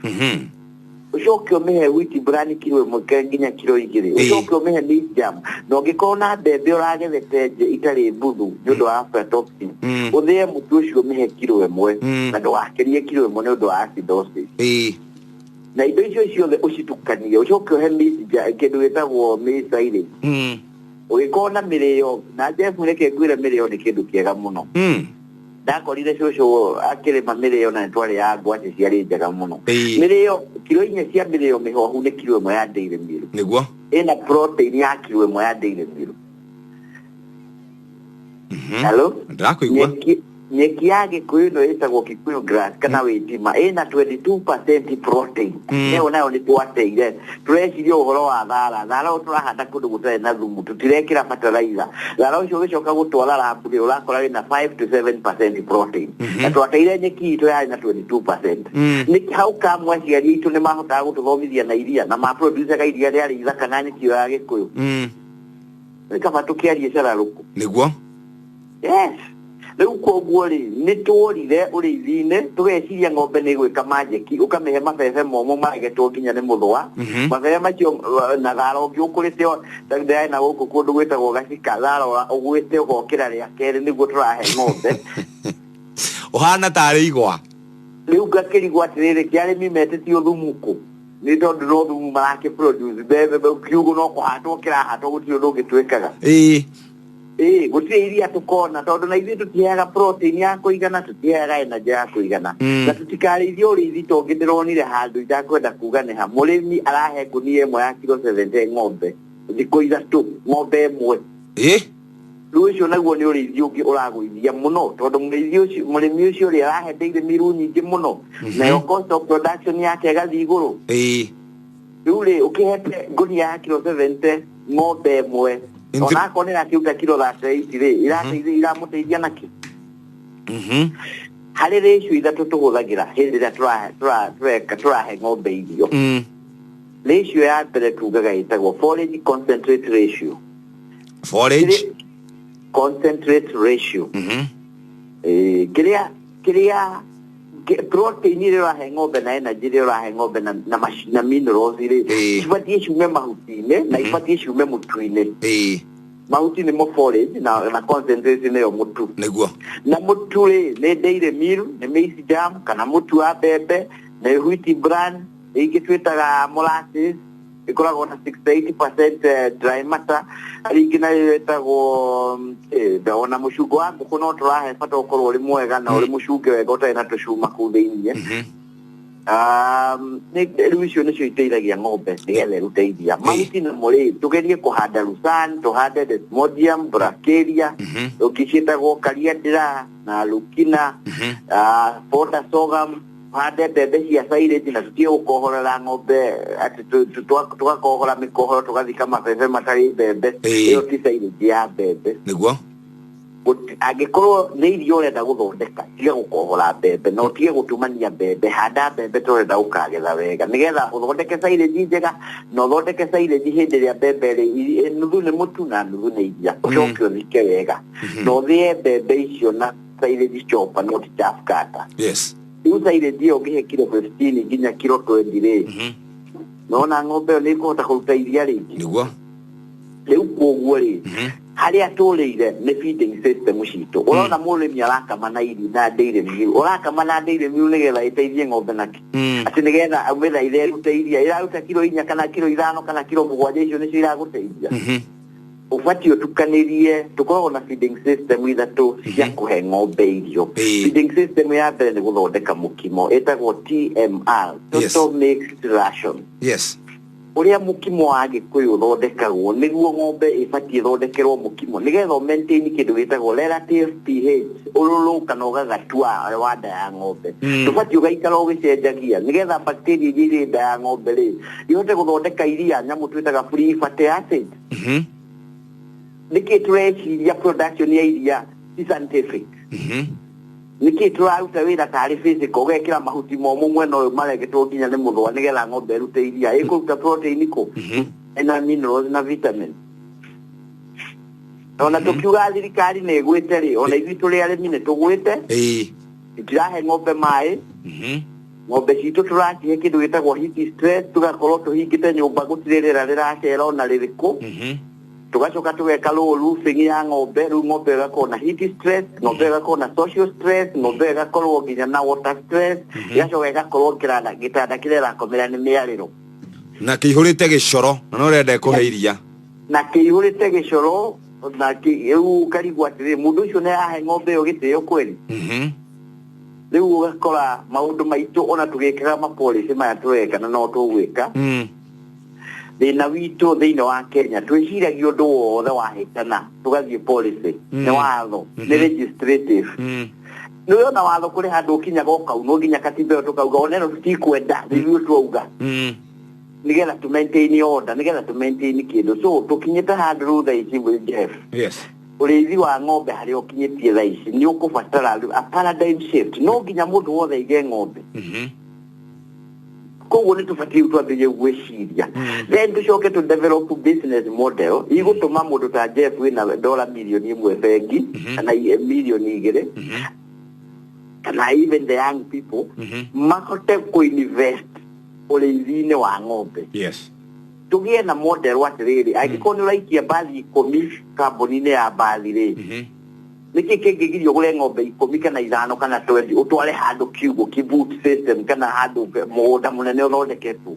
Ũcoke ũmĩhe wheat bran kiro 1 nginya kiro 2. Ũcoke ũmĩhe maize germ, na ũngĩkorwo na mbembe ũragethete nje itarĩ mbuthu nĩ ũndũ wa aflatoxin, ũthĩe mũtu ũcio ũmĩhe kiro 1, na ndũgakĩrie kiro 1 nĩ ũndũ wa acidosis. Na indo icio ciothe ũcitukanie, ũcoke ũhe maize germ, kĩndũ gĩtagwo maize silage. Ũgĩkorwo na mĩrĩo na Jeff, reke ngwĩre, mĩrĩo nĩ kĩndũ kĩega mũno. Ndakorire cũcũ akĩrĩma mĩrĩo na nĩtwarĩaga ngwacĩ, ciarĩ njega mũno. Mĩrĩo, kiro 4 cia mĩrĩo mĩhohu nĩ kiro 1 ya daily meal. Ĩna protein ya kiro 1 ya daily meal. Hello?
Ndĩrakũigua.
Nyeki ya Gĩkũyũ ĩno ĩtagwo Kikuyu grass kana wĩtima ĩna 22% protein. Ĩyo nayo nĩ twateire, tũreciria ũhoro wa thara. Thara ũyũ tũrahanda kũndũ gũtarĩ na thumu, tũtirekĩra fertilizer. Thara ũcio ũgĩcoka gũtwara lab rĩ, ũrakora wĩna 5 to 7% protein, na twateire nyeki itũ yarĩ na 22%. Nĩ how come aciari aitũ nĩ mahotaga gũtũthomithia na iria na maproducaga iria rĩarĩ ithaka na nyeki ĩyo ya Gĩkũyũ? Nĩ kaba tũkĩarie cararũkũ. Yes, rĩu koguo rĩ, nĩ tuorire ũrĩithi-inĩ, tũgeciria ng'ombe nĩ gwĩka manjeki, ũkamĩhe mabebe momũ maregetwo nginya nĩ mũthũa. Mabebe macio na thara ũngĩ ũkũrĩte ndĩrarĩ na gũkũ kũndũ gwĩtagwo gacika, thara ũgwĩte ũgokĩra rĩa kerĩ nĩguo tũrahe ng'ombe.
Ũhana tarĩ igwa.
Rĩu ngakĩrigwo atĩrĩrĩ, kĩ arĩmi metĩtio thumu kũ? Nĩ tondũ no thumu marakĩ produce, mbembe kiugo no kũhatwo kĩrahatwo, gũtirĩ ũndũ ũngĩ twĩkaga. Ĩĩ, gũtirĩ iria tũkona, tondũ na ithuĩ tũtiheaga protein ya kũigana, tũtiheaga energy ya kũigana. Na tũtikarĩithie ũrĩithi tongĩ. Ndĩronire handũ itakwenda kuga nĩ ha, mũrĩmi arahe ngũnia 1 ya kiro 70 ng'ombe thikũ 3, ng'ombe 1. Rĩu ũcio naguo nĩ ũrĩithi ũngĩ ũragũithia mũno, tondũ mũrĩithi ũcio, mũrĩmi ũcio rĩ, arahe daily meal nyingĩ mũno, nayo cost of production yake ĩgathiĩ igũrũ. Rĩu rĩ, ũkĩhete ngũnia ya kiro 70 ng'ombe 1, onakorwo nĩ ĩrakĩruta kiro 38 rĩ, irateithia, iramũteithia nakĩ? Harĩ ratio ithatũ tũhũthagĩra hĩndĩ ĩrĩa tũreka tũrahe ng'ombe irio. Ratio ya mbere tugaga ĩtagwo forage concentrate ratio.
Forage
Concentrate ratio. Kĩrĩa protein ĩrĩa ũrahe ng'ombe na energy ĩrĩa ũrahe ng'ombe na minerals rĩ, cibatiĩ ciume mahuti-inĩ na ibatiĩ ciume mũtu-inĩ. Mahuti nĩmo forage na concentrate nĩyo mũtu. Na mũtu rĩ, nĩ dairy meal, nĩ maize germ kana mũtu wa mbembe, nĩ wheat bran, ingĩ twĩtaga molasses, ĩkoragwo na 68% dry matter. Rĩngĩ nayo ĩtagwo ona mũcungo wa ngũkũ no tũrahe, bata ũkorwo ũrĩ mwega na ũrĩ mũcunge wega ũtarĩ na tũcuma kũu thĩiniĩ. Rĩu icio nĩcio iteithagia ng'ombe nĩgetha ĩrute iria. Mahuti namo rĩ, tũgerie kũhanda lucerne, tũhande desmodium, brachiaria, ũngĩ ciĩtagwo calliandra na leucaena, fodder sorghum. Tuhande mbembe cia silage na tutige gũkohorera ng'ombe atĩ tũgakohora mĩkohoro, tũgathika mabebe matarĩ mbembe. Ĩyo ti silage ya mbembe. Angĩkorwo nĩ irio ũrenda gũthondeka, tiga gũkohora mbembe na ũtige gũtumania mbembe. Handa mbembe tũrenda ũkagetha wega nĩgetha ũthondeke silage njega, na ũthondeke silage hĩndĩ ĩrĩa mbembe rĩ nuthu nĩ mũtu na nuthu nĩ iria, ũcoke ũthike wega na ũthĩe mbembe icio na silage chopper, not chaff cutter. Rĩu silage ĩyo ũngĩhe kiro 15 nginya kiro 20 rĩ, nona ng'ombe ĩyo nĩ ĩkũhota kũruta iria rĩngĩ. Rĩu koguo rĩ, harĩa tũrĩire nĩ feeding system citũ. Ũrona mũrĩmi arakama na iri na dairy meal, ũrakama na dairy meal nĩgetha ĩteithie ng'ombe nakĩ? Atĩ nĩgetha ũmĩthaithe ĩrute iria, ĩraruta kiro 4 kana kiro 5 kana kiro 7, icio nĩcio iragũteithia? Ũbatiĩ ũtukanĩrie. Tũkoragwo na feeding system ithatũ cia kũhe ng'ombe irio. Feeding system ya mbere nĩ gũthondeka mũkimo, ĩtagwo TMR, total mixed ration. Ũrĩa mũkimo wa Gĩkũyũ ũthondekagwo nĩguo ng'ombe ĩbatiĩ ĩthondekerwo mũkimo nĩgetha ũ maintain kĩndũ gĩtagwo relative pH, ũrũrũ kana ũgagatua wa nda ya ng'ombe. Ndũbatiĩ ũgaikara ũgĩcenjagia, nĩgetha bacteria iria irĩ nda ya ng'ombe rĩ, ihote gũthondeka iria, nyamũ twĩtaga free fatty acid. Nĩkĩ tũreciria production ya iria ti scientific? Nĩkĩ tũraruta wĩra tarĩ physical, ũgekĩra mahuti momũ mwena ũyũ maregetwo nginya nĩ mũthũa nĩgetha ng'ombe ĩrute iria? Ĩkũruta protein kũ ĩna minerals na vitamin? Ona tũkiuga thirikari nĩ ĩgwĩte rĩ, ona ithuĩ tũrĩ arĩmi nĩ tũgwĩte. Tũtirahe ng'ombe maĩ. Ng'ombe citũ tũracihe kĩndũ gĩtagwo heat stress, tũgakorwo tũhingĩte nyũmba, gũtirĩ rĩera rĩracera ona rĩrĩkũ. Tũgacoka tũgeka low roofing ya ng'ombe. Rĩu ng'ombe ĩgakorwo na heat stress, ng'ombe ĩgakorwo na social stress, ng'ombe ĩgakorwo nginya na water stress, ĩgacoka ĩgakorwo gĩtanda kĩrĩa ĩrakomera nĩ mĩarĩro.
Na kĩihũrĩte gĩcoro na no ũrenda ĩkũhe iria.
Na kĩihũrĩte gĩcoro na rĩu ũkarigwo atĩrĩrĩ, mũndũ ũcio nĩ arahe ng'ombe ĩyo gĩtĩo kweli? Rĩu ũgakora maũndũ maitũ, ona tũgĩkaga mapolicy maya tũreka na no tũgwĩka, thĩna witũ thĩinĩ wa Kenya, twĩciragia ũndũ wothe wahĩtana tũgathiĩ policy, nĩ watho, nĩ legislative. Nĩ ona watho kũrĩ handũ ũkinyaga ũkaunwo, nginya katiba ĩyo tũkauga ona ĩno tũtikwenda, nĩ ithuĩ twauga nĩgetha tũ maintain order, nĩgetha tũ maintain kĩndũ. So tũkinyĩte handũ rĩu thaa ici, Jeff, ũrĩithi wa ng'ombe harĩa ũkinyĩtie thaa ici nĩ ũkũbatara rĩu a paradigm shift. No nginya mũndũ wothe aige ng'ombe. Koguo nĩ tũbatiĩ twambĩrĩrie gwĩciria, then tũcoke tũ develop business model igũtũma mũndũ ta Jeff wĩna dola 1 million bengi kana 2 million, kana even the young people mahote kũ-invest ũrĩithi-inĩ wa ng'ombe. Tũgĩe na model atĩrĩrĩ, angĩkorwo nĩ ũraikia mbathi 10 kambuni-inĩ ya mbathi rĩ, nĩkĩ kĩngĩgiria ũgũre ng'ombe 10 kana 5 kana 20, ũtware handũ kiugũ kiboot system kana handũ mũgũnda mũnene ũthondeketwo,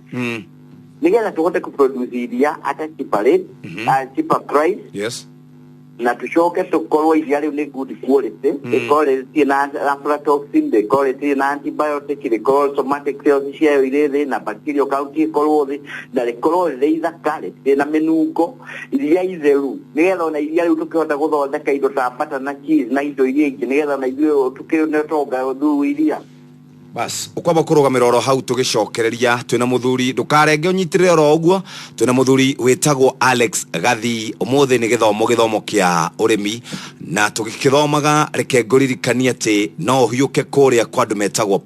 nĩgetha tũhote kũproduce iria at a cheaper rate, at cheaper price, na tũcoke tũkorwo iria rĩu nĩ good quality, rĩkorwo rĩtirĩ na aflatoxin, rĩkorwo rĩtirĩ na antibiotic, rĩkorwo somatic cells ciayo irĩ thĩ na bacterial count ĩkorwo thĩ, na rĩkorwo rĩrĩ ithaka, rĩtirĩ na mĩnungo, iria itheru, nĩgetha ona iria rĩu tũkĩhota gũthondeka indo ta butter na cheese na indo iria ingĩ, nĩgetha ona ithuĩ tũkĩone ũtonga through iria.
Bas, ukwamba kũrũgamĩra oro hau tũgĩcokereria. Twĩna mũthuri, ndũkarenge, ũnyitĩrĩre oro ũguo. Twĩna mũthuri wĩtagwo Alex Gathi. Ũmũthĩ nĩ gĩthomo kĩa ũrĩmi na tũgĩkĩthomaga. Reke ngũririkanie atĩ no ũhiũke kũrĩa kwa andũ metagwo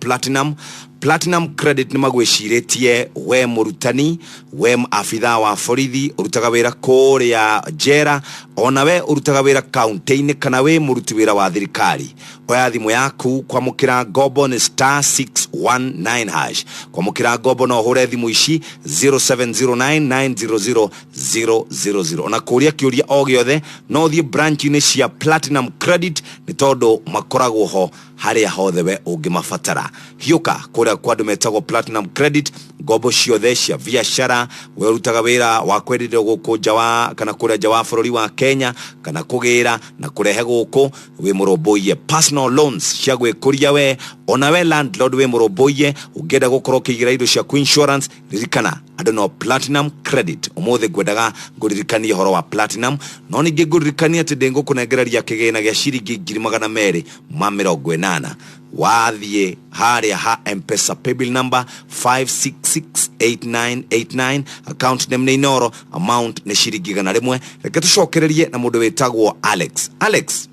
Platinum Credit. Nĩ magwĩcirĩtie we mũrutani, we abithaa wa borithi ũrutaga wĩra kũrĩa njera, ona we ũrutaga wĩra kaunti-inĩ, kana wĩ mũruti wĩra wa thirikari. Oya thimũ yaku. Kwamũkĩra ngombo nĩ *619#. Kwamũkĩra ngombo no ũhũre thimũ ici 0709900000. Ona kũria kĩũria o gĩothe, no ũthiĩ branch-inĩ cia Platinum Credit, nĩ tondũ makoragwo ho harĩa hothe we ũngĩmabatara. Hiũka kũrĩa kwa andũ metagwo Platinum Credit. Ngombo ciothe cia biacara, we ũrutaga wĩra wa kwenderio gũkũ nja wa kana kũrĩa nja wa bũrũri wa Kenya, kana kũgĩra na kũrehe gũkũ, wĩ mũrũmbũiye. Personal loans cia gwĩkũria we, ona we landlord wĩ mũrũmbũiye, ũngĩenda gũkorwo ũkĩigĩra indo ciaku insurance, ririkana andũ no Platinum Credit. Ũmũthĩ ngwendaga ngũririkanie ũhoro wa Platinum, no ningĩ ngũririkanie atĩ ndĩngũkũnengereria kĩgĩna gĩa ciringi 280,000 wathiĩ harĩa ha M-Pesa paybill number 5668989, account name nĩ Inoro, amount nĩ ciringi 100. Reke tũcokererie na mũndũ wĩtagwo Alex. Alex.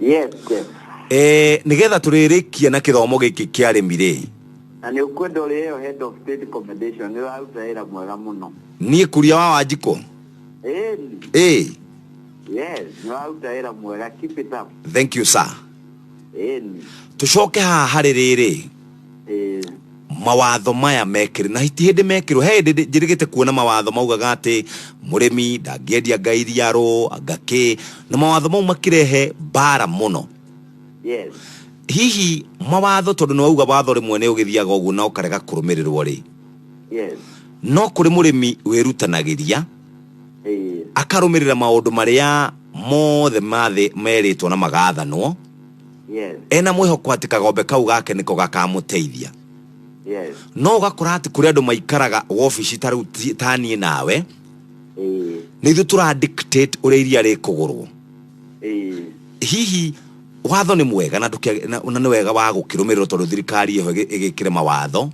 Yes.
Nĩgetha tũrĩrĩkie na kĩthomo gĩkĩ kĩa arĩmi rĩ,
Na nĩ ũkwenda ũrĩheo head of state commendation, nĩ ũraruta wĩra mwega mũno.
Niĩ kuria wa Wanjikũ?
Ĩni.
Ĩ.
Yes, nĩ ũraruta wĩra mwega, keep it up.
Thank you, sir.
Ĩni.
Tũcoke haha harĩ rĩrĩ, mawatho maya mekĩrĩ na ti hĩndĩ mekĩrwo, he hĩndĩ njĩrĩgĩte kuona mawatho maugaga atĩ mũrĩmi ndangĩendia anga iriarũ anga kĩ, na mawatho mau makĩrehe mbara mũno. Hihi mawatho, tondũ nĩ wauga watho rĩmwe nĩ ũgĩthiaga ũguo na ũkarega kũrũmĩrĩrwo rĩ, no kũrĩ mũrĩmi wĩrutanagĩria akarũmĩrĩra maũndũ marĩa mothe mathĩ merĩtwo na magathanwo, ena mwĩhoko atĩ kagombe kau gake nĩko gakamũteithia, no ũgakora atĩ kũrĩ andũ maikaraga wobici ta rĩu ta niĩ nawe, nĩ ithuĩ tũra dictate ũrĩa iria rĩkũgũrwo. Hihi watho nĩ mwega na na nĩ wega wa gũkĩrũmĩrĩrwo, tondũ thirikari ĩho ĩgĩkĩre mawatho,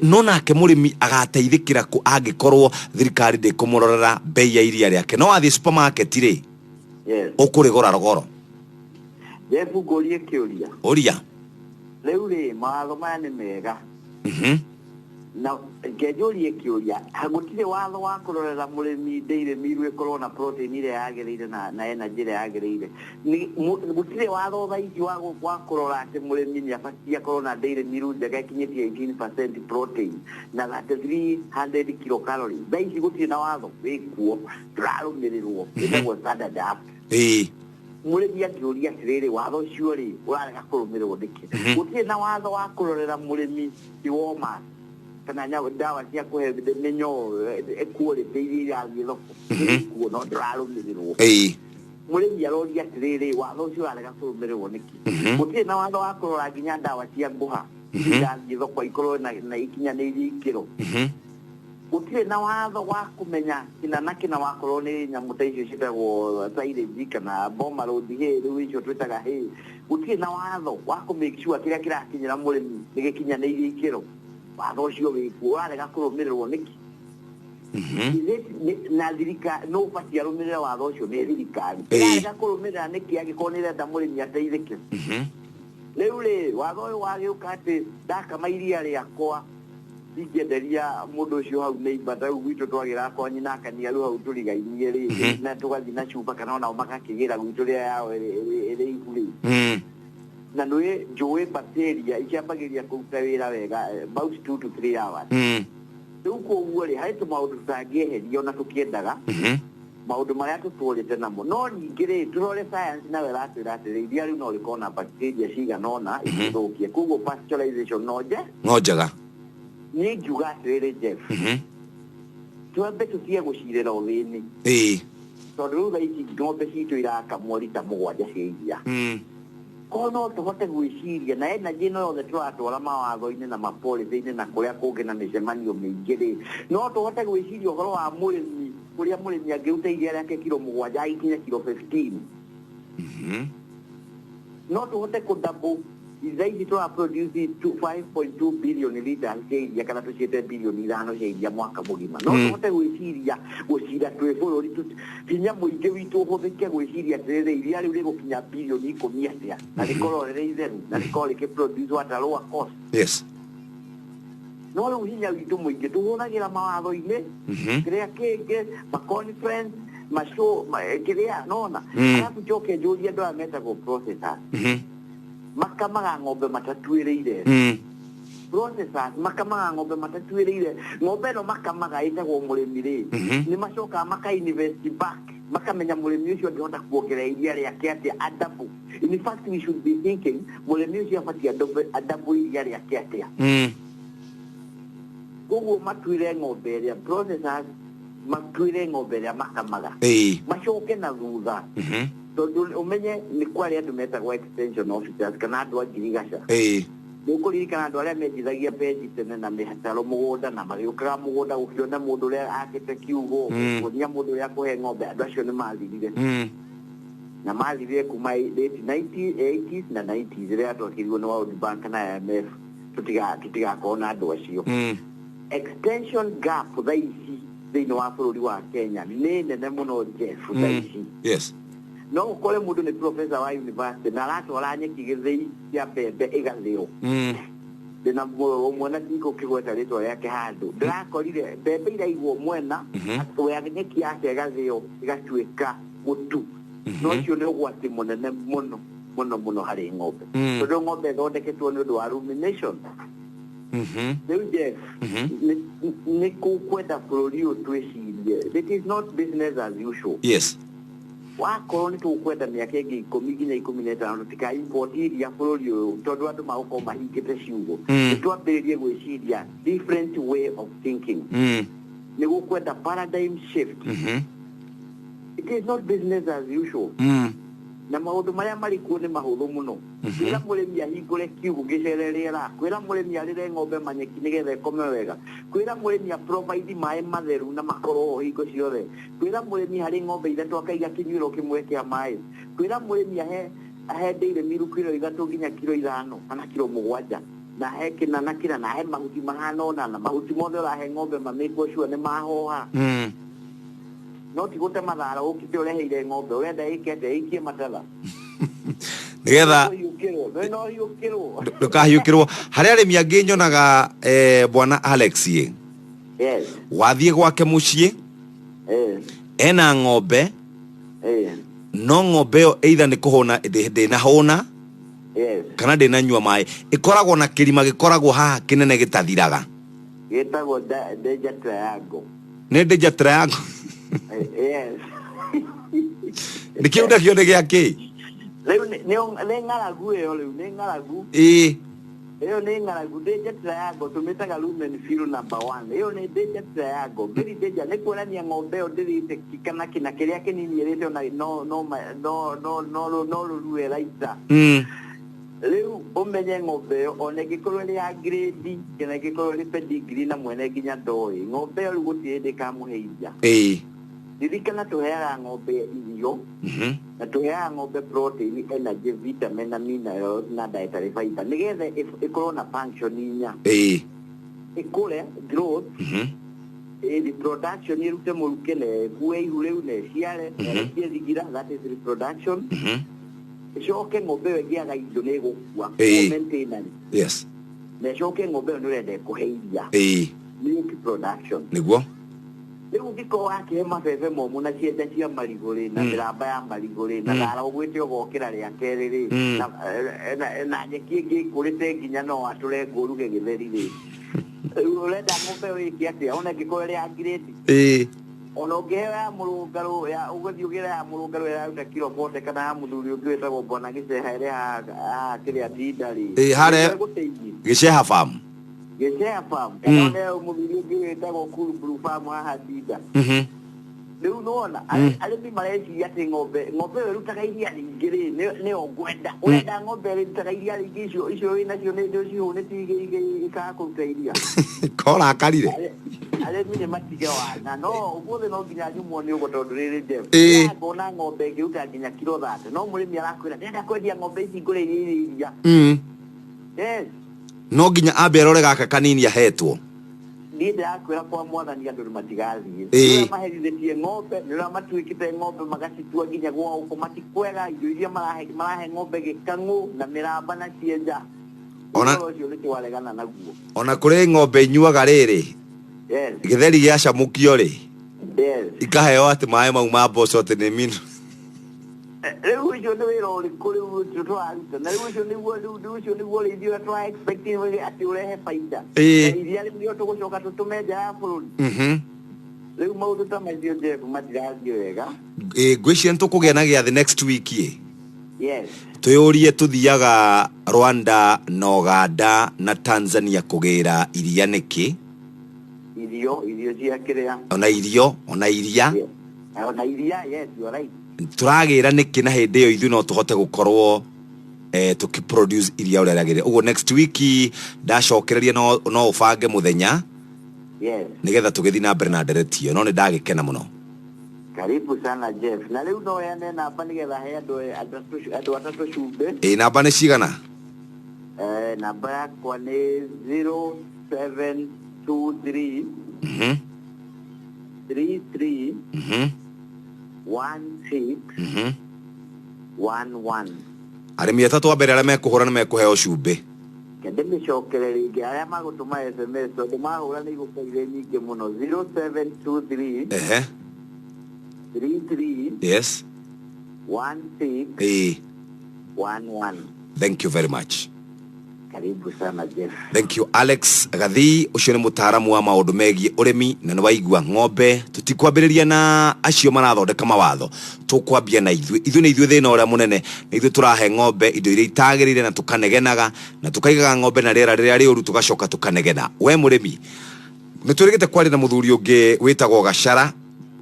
no nake mũrĩmi agateithĩkĩra kũ angĩkorwo thirikari ndĩkũmũrorera bei ya iria rĩake? No wathiĩ supermarket rĩ, ũkũrĩgũra rogoro.
Jeff, ngũrie kĩũria.
Ũria.
Rĩu rĩ, mawatho maya nĩ mega. Na ngenjũrie kĩũria, gũtirĩ watho wa kũrorera mũrĩmi dairy meal ĩkorwo na protein ĩrĩa yagĩrĩire na energy ĩrĩa yagĩrĩire. Gũtirĩ watho thaa ici wa kũrora atĩ mũrĩmi nĩ abatiĩ akorwo na dairy meal njega ĩkinyĩtie 18% protein na 3300 kilocalories. Thaa ici gũtirĩ na watho wĩkuo, ndũrarũmĩrĩrwo, wĩtagwo Standard Act. Mũrĩmi akĩũria atĩrĩrĩ, watho ũcio rĩ, ũrarega kũrũmĩrĩrwo nĩkĩ? Gũtirĩ na watho wa kũrorera mũrĩmi dewormers kana ndawa cia kũhe mĩnyoo quality iria irathiĩ thoko kuo, no ndũrarũmĩrĩrwo. Mũrĩmi aroria atĩrĩrĩ, watho ũcio ũrarega kũrũmĩrĩrwo nĩkĩ? Gũtirĩ na watho wa kũrora nginya ndawa cia ngũha irathiĩ thoko ikorwo na ikinyanĩirie ikĩro. Gũtirĩ na watho wa kũmenya kĩna na kĩna wakorwo nĩ nyamũ ta icio ciĩtagwo silage kana boma road hay, rĩu icio twĩtaga hay. Gũtirĩ na watho wa kũ make sure kĩrĩa kĩrakinyĩra mũrĩmi nĩ gĩkinyanĩirie ikĩro. Watho ũcio wĩkuo, ũrarega kũrũmĩrĩrwo nĩkĩ? Na thirikari no ũbatiĩ arũmĩrĩre watho ũcio, nĩ thirikari. Ĩrarega kũrũmĩrĩra nĩkĩ angĩkorwo nĩ ĩrenda mũrĩmi ateithĩke? Rĩu rĩ, watho ũyũ wagĩũka atĩ ndakama iria rĩakwa ingĩenderia mũndũ ũcio hau neighbor, ta rĩu gwitũ twagĩraga kwa nyina akania rĩu hau tũrigainie rĩ, na tũgathiĩ na cuba kana onao magakĩgĩra gwitũ rĩrĩa yao ĩrĩ ihu rĩ, na nĩ njũĩ bacteria iciambagĩrĩria kũruta wĩra wega about 2 to 3 hours. Rĩu koguo rĩ, harĩ tũmaũndũ tũtangĩeheria ona tũkĩendaga, maũndũ marĩa tũtũrĩte namo. No ningĩ rĩ, tũrore science nayo ĩratwĩra atĩrĩ, iria rĩu no rĩkorwo na bacteria cigana ũna ingĩthũkia, koguo pasteurization no nje
No njega.
Niĩ ngiuga atĩrĩrĩ, Jeff, twambe tũtige gũcirĩra ũthĩni, tondũ rĩu thaa ici ng'ombe citũ irakamwo rita 7 cia iria. Korwo no tũhote gwĩciria na energy ĩno yothe tũratwara mawatho-inĩ na mapolicy-inĩ na kũrĩa kũngĩ na mĩcemanio mĩingĩ rĩ, no tũhote gwĩciria ũhoro wa mũrĩmi, kũrĩa mũrĩmi angĩruta iria rĩake kiro 7 agĩkinye kiro 15. No tũhote kũ double. Thaa ici tũra produce 5.2 billion liters cia iria, kana tũciĩte bilioni 5 cia iria mwaka mũgima. No tũhote gwĩciria gũcira twĩ bũrũri, hinya mũingĩ witũ ũhũthĩke gwĩciria atĩrĩrĩ, iria rĩu rĩgũkinya bilioni 10 atĩa na rĩkorwo rĩrĩ itheru na rĩkorwo rĩkĩ produce at a lower cost? No rĩu hinya witũ mũingĩ tũhũthagĩra mawatho-inĩ, kĩrĩa kĩngĩ, ma conference, ma show, kĩrĩa nona. Arabu njoke njũrie andũ aya metagwo processors, makamaga ng'ombe matatuĩrĩire. Processors makamaga ng'ombe matatuĩrĩire. Ng'ombe ĩno makamaga ĩtagwo mũrĩmi rĩ, nĩ macokaga maka invest back, makamenya mũrĩmi ũcio angĩhota kuongerera iria rĩake atĩa, a double. In fact, we should be thinking mũrĩmi ũcio abatiĩ a double iria rĩake atĩa. Koguo matuĩre ng'ombe ĩrĩa, processors matuĩre ng'ombe ĩrĩa makamaga, macoke na thutha, tondũ ũmenye nĩ kwarĩ andũ metagwo extension officers kana andũ a ngirigaca. Nĩ ũkũririkana andũ arĩa menjithagia benji tene na mĩhataro mũgũnda na magĩũkaga mũgũnda gũkĩona mũndũ ũrĩa akĩte kiugũ, kuonia mũndũ ũrĩa akũhe ng'ombe. Andũ acio nĩ mathirire, na mathirire kuma late 80s na 90s rĩrĩa twakĩrirwo nĩ World Bank na IMF. Tũtigakorwo na andũ acio. Extension gap thaa ici thĩinĩ wa bũrũri wa Kenya nĩ nene mũno, Jeff, thaa ici. No ũkore mũndũ nĩ professor wa university na aratwara nyeki gĩthĩi cia mbembe ĩgathĩo. Ndĩna ũmwe na ndikũkĩgweta rĩtwa rĩake handũ ndĩrakorire mbembe iraigwo mwena we nyeki yake ĩgathĩo ĩgatuĩka mũtu. No ũcio nĩ ũgwati mũnene mũno mũno mũno harĩ ng'ombe, tondũ ng'ombe ĩthondeketwo nĩ ũndũ wa rumination. Rĩu Jeff, nĩ kũkwenda bũrũri ũyũ twĩcirie it is not business as usual. Wakorwo nĩ tũkwenda mĩaka ĩngĩ 10 nginya 15 tũtika import iria bũrũri ũyũ, tondũ andũ magũkorwo mahingĩte ciugũ. Nĩ twambĩrĩrie gwĩciria different way of thinking. Nĩ gũkwenda paradigm shift. It is not business as usual. Na maũndũ marĩa marĩ kuo nĩ mahũthũ mũno. Kwĩra mũrĩmi ahingũre kiugũ gĩcere rĩera, kwĩra mũrĩmi arĩre ng'ombe manyeki nĩgetha ĩkome wega, kwĩra mũrĩmi a provide maĩ matheru na makorwo ho hingo ciothe, kwĩra mũrĩmi harĩ ng'ombe 3 akaiga kĩnyuĩro kĩmwe kĩa maĩ, kwĩra mũrĩmi ahe dairy meal kiro 3 nginya kiro 5 kana kiro 7, na ahe kĩna na kĩna, na ahe mahuti mahana ũna, na mahuti mothe ũrahe ng'ombe mamĩkwo sure nĩ mahoha. No ti gũte mathara ũkĩte ũreheire ng'ombe, ũrenda ĩke atĩa? Ĩikie matatha?
Nĩgetha
Ũhiũkĩrwo, no ũhiũkĩrwo.
Ndũkahiũkĩrwo. Harĩ arĩmi angĩ nyonaga, bwana Alex ĩ, wathiĩ gwake mũciĩ, ena ng'ombe, no ng'ombe ĩyo either nĩ kũhũna ndĩnahũna kana ndĩnanyua maĩ, ĩkoragwo na kĩrima gĩkoragwo haha kĩnene gĩtathiraga.
Gĩtagwo danger triangle.
Nĩ danger triangle?
Yes.
Nĩ kĩu nakĩo nĩ gĩa kĩ?
Rĩu nĩ ng'aragu ĩyo, rĩu nĩ ng'aragu. Ĩyo nĩ ng'aragu, danger triangle tũmĩtaga rumen fill number one. Ĩyo nĩ danger triangle, very danger. Nĩ kuonania ng'ombe ĩyo ndĩrĩte kana kĩna kĩrĩa kĩnini ĩrĩte ona no no ma- no no no no rũrue raita. Rĩu ũmenye ng'ombe ĩyo ona ĩngĩkorwo ĩrĩ ya grade kana ĩngĩkorwo ĩrĩ pedigree na mwene nginya ndoĩ, ng'ombe ĩyo rĩu gũtirĩ hĩndĩ ĩkamũhe iria. Ririkana tũheaga ng'ombe irio na tũheaga ng'ombe protein, energy, vitamin na minerals na dietary fiber nĩgetha ĩkorwo na function inya: ĩkũre, growth, reproduction, ĩrute mũrukĩ na ĩkue ihu rĩu na ĩciare na ĩrekie thigira, that is reproduction. Ĩcoke ng'ombe ĩyo ĩngĩaga irio nĩ ĩgũkua. Maintenance. Na ĩcoke ng'ombe ĩyo nĩ ũrenda ĩkũhe iria, milk production. Rĩu ũngĩkorwo wakĩhe mabebe momũ na cienda cia marigũ rĩ, na mĩramba ya marigũ rĩ, na thara ũgwĩte ũgokĩra rĩa kerĩ rĩ, na nyeki ĩngĩ ĩkũrĩte nginya no watũre ngũ ũruge gĩtheri rĩ, rĩu ũrenda ng'ombe ĩyo ĩke atĩa ona ĩngĩkorwo ĩrĩ ya grade? Ona ũngĩheo ya mũrũngarũ, ya ũgũthiĩ ũgĩre ya mũrũngarũ ĩraruta kiro 40 kana ya mũthuri ũngĩ wĩtagwo bwana Gĩceha ĩrĩ haha kĩrĩa tinda rĩ,
Harĩa
ĩgũteithie.
Gĩceha farm.
Gĩceha farm, kana ona mũthuri ũngĩ wĩtagwo Cool Blue Farm haha Ndinda. Rĩu nĩwona arĩmi mareciria atĩ ng'ombe ĩyo ĩrutaga iria rĩingĩ rĩ, nĩyo ngwenda. Ũrenda ng'ombe ĩrĩa ĩrutaga iria rĩingĩ, icio wĩnacio nĩ ũcihũnĩtie ikaga kũruta iria.
Korakarire.
Arĩmi nĩ matige wana, no ũmũthĩ no nginya nyumwo nĩ ũguo tondũ rĩrĩ, Jeff, ngona ng'ombe ĩngĩruta nginya kiro 30, no mũrĩmi arakwĩra ndĩrenda kwendia ng'ombe ici ngũre iria irĩ iria. Yes.
No nginya ambe arore gaka kanini ahetwo.
Niĩ ndĩrakwĩra kwa mwathani andũ nĩ matigathiĩ. Nĩ ũrĩa maherithĩtie ng'ombe, nĩ ũrĩa matuĩkĩte ng'ombe magacitua nginya gwao ũko matikwega, irio iria marahe ng'ombe gĩkang'ũ na mĩramba na cienja. Ũhoro ũcio nĩ twaregana naguo.
Ona kũrĩ ng'ombe inyuaga rĩrĩ, gĩtheri gĩacamũkio rĩ, ikaheo atĩ maĩ mau ma mboco atĩ nĩ mino.
Rĩu ũcio nĩ wĩra ũrĩkũ rĩu ũcio tũraruta? Na rĩu ũcio nĩguo, rĩu ũcio nĩguo ũrĩithi ũrĩa tũra expect atĩ ũrehe baida? Na iria rĩu nĩrĩo tũgũcoka tũtũme nja ya bũrũri? Rĩu maũndũ ta macio, Jeff, matirathiĩ wega.
Ĩ, ngwĩciria nĩ tũkũgĩa na gĩathĩ next week ĩ.
Yes.
Twĩyũrie tũthiaga Rwanda na Uganda na Tanzania kũgĩra iria nĩkĩ?
Irio cia kĩrĩa?
Ona irio, ona iria.
Yes. Ona iria, yes, you are right.
Tũragĩra nĩkĩ na hĩndĩ ĩyo ithuĩ no tũhote gũkorwo tũkĩproduce iria ũrĩa rĩagĩrĩire? Ũguo next week ndacokereria no ũbange mũthenya nĩgetha tũgĩthiĩ na mbere na ndereti ĩyo, no nĩ ndagĩkena mũno.
Karibu sana, Jeff. Na rĩu no heane namba nĩgetha he andũ atatũ cumbĩ.
Ĩ, namba nĩ cigana?
Namba yakwa nĩ 0723 33 16 11.
Arĩmi atatũ a mbere arĩa mekũhũra nĩ mekũheo cumbĩ.
Kende mĩcokere rĩngĩ arĩa magũtũma SMS tondũ mahũra nĩ igũkorwo irĩ nyingĩ mũno: 0723 33 16 11.
Thank you very much.
Karibu sana, Jeff.
Thank you, Alex Gathii. Ũcio nĩ mũtaaramu wa maũndũ megiĩ ũrĩmi. Na nĩ waigua ng'ombe, tũtikwambĩrĩria na acio marathondeka mawatho, tũkwambia na ithuĩ. Ithuĩ nĩ ithuĩ thĩna ũrĩa mũnene, nĩ ithuĩ tũrahe ng'ombe indo iria itagĩrĩire na tũkanegenaga na tũkaigaga ng'ombe na rĩera rĩrĩa rĩũru, tũgacoka tũkanegena. We mũrĩmi, nĩ twĩrĩgĩte kwaria na mũthuri ũngĩ wĩtagwo Gacara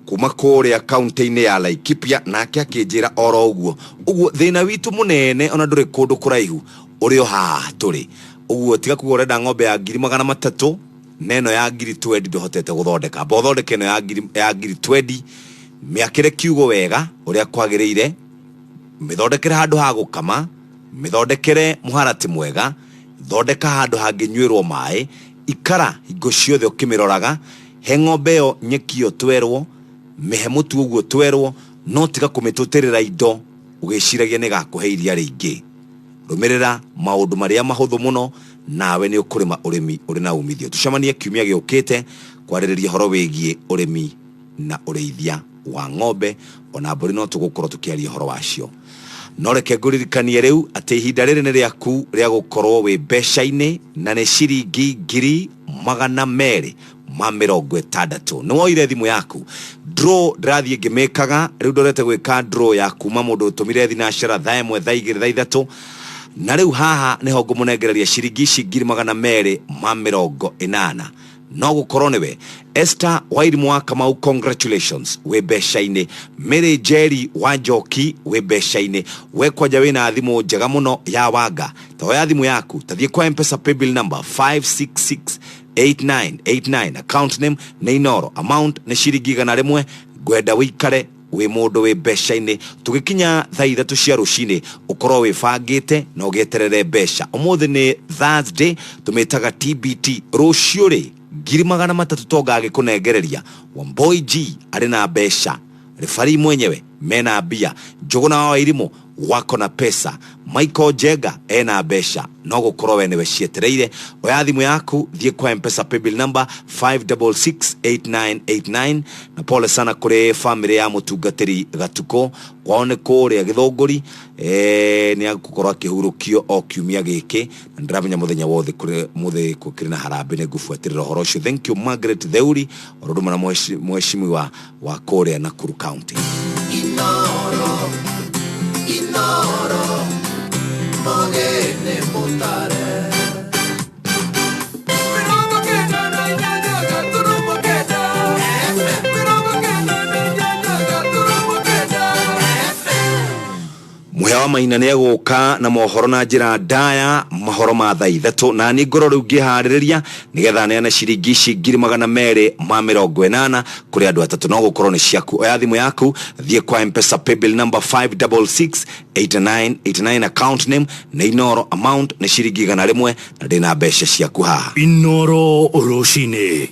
kuma kũrĩa kaunti-inĩ ya Laikipia, nake akĩnjĩra oro ũguo ũguo. Thĩna witũ mũnene ona ndũrĩ kũndũ kũraihu, ũrĩ o haha tũrĩ. Ũguo tiga kuga ũrenda ng'ombe ya 300,000 na ĩno ya 20,000 ndũhotete gũthondeka. Amba ũthondeke ĩno ya 20,000, mĩakĩre kiugo wega ũrĩa kwagĩrĩire, mĩthondekere handũ ha gũkama, mĩthondekere mũharatĩ mwega, thondeka handũ hangĩnyuĩrwo maĩ, ikara hingo ciothe ũkĩmĩroraga, he ng'ombe ĩyo nyeki ĩyo twerwo, mĩhe mũtu ũguo twerwo, no tiga kũmĩtũtĩrĩra indo ũgĩciragia nĩ ĩgakũhe iria rĩingĩ. Rũmĩrĩra maũndũ marĩa mahũthũ mũno, nawe nĩ ũkũrĩma ũrĩmi ũrĩ na umithio. Tũcemanie kiumia gĩũkĩte kwarĩrĩria ũhoro wĩgiĩ ũrĩmi na ũrĩithia wa ng'ombe, ona mbũri no tũgũkorwo tũkĩaria ũhoro wacio. No reke ngũririkanie rĩu atĩ ihinda rĩrĩ nĩ rĩaku rĩa gũkorwo wĩ mbeca-inĩ, na nĩ ciringi 260,000. Nĩ woire thimũ yaku, draw ndĩrathiĩ ngĩmĩkaga rĩu, ndorete gwĩka draw ya kuma mũndũ ũtũmire thinacara thaa 1, thaa 2, thaa 3, na rĩu haha nĩho ngũmũnengereria ciringi ici 280,000. No gũkorwo nĩwe Esther Wairimu wa Kamau, congratulations, wĩ mbeca-inĩ. Mary Njeri wa Njoki, wĩ mbeca-inĩ. We kwanja wĩna thimũ njega mũno ya Wanga, ta oya thimũ yaku, tathiĩ kwa M-Pesa paybill number 5668989, account name nĩ Inoro, amount nĩ ciringi 100. Ngwenda wĩikare wĩ mũndũ wĩ mbeca-inĩ tũgĩkinya thaa 3 cia rũcinĩ, ũkorwo wĩbangĩte na ũgĩeterere mbeca. Ũmũthĩ nĩ Thursday, tũmĩtaga TBT. Rũciũ rĩ, 300,000 tonga agĩkũnengereria. Wamboi G arĩ na mbeca, refari mwenyewe mena mbia, Njũgũna wa Wairimũ wako na pesa, Michael Njenga ena mbeca. No gũkorwo we nĩwe cietereire. Oya thimũ yaku, thiĩ kwa M-Pesa paybill number 5668989. Na pole sana kũrĩ famĩlĩ ya mũtungatĩri Gatukũ, kwao nĩ kũrĩa Gĩthũngũri. Nĩ agũkorwo akĩhurũkio o kiumia gĩkĩ, na ndĩramenya mũthenya wothe kũrĩ mũthĩ kũrĩ na harambĩ, nĩ ngũbuatĩrĩra ũhoro ũcio. Thank you Margaret Theuri, oro ũndũ ũmwe na mheshimiwa wa kũrĩa Nakuru County.
Inoro, Inoro, mogene mutare.
Mũhĩa wa Maina nĩ egũka na mohoro na njĩra ndaya, mahoro ma thaa 3, na niĩ ngorwo rĩu ngĩharĩrĩria nĩgetha neane ciringi ici 280,000 kũrĩ andũ atatũ. No gũkorwo nĩ ciaku. Oya thimũ yaku, thiĩ kwa M-Pesa paybill number 5668989, account name nĩ Inoro, amount nĩ ciringi 100, na ndĩna mbeca ciaku haha.
Inoro rũcinĩ.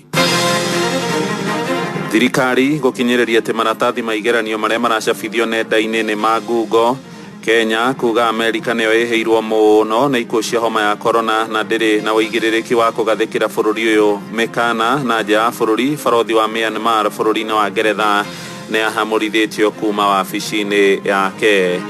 Thirikari gũkinyĩrĩria atĩ maratathi ma igeranio marĩa maracabithio nenda-inĩ nĩ ma Google. Kenya kuga Amerika nĩyo ĩhĩirwo mũno nĩ ikuũ cia homa ya corona na ndĩrĩ na ũigĩrĩrĩki wa kũgathĩkĩra bũrũri ũyũ. Mĩkana na nja ya bũrũri, barothi wa Myanmar bũrũri-inĩ wa Ngeretha nĩ ahamũrithĩtio kuma wabici-inĩ yake.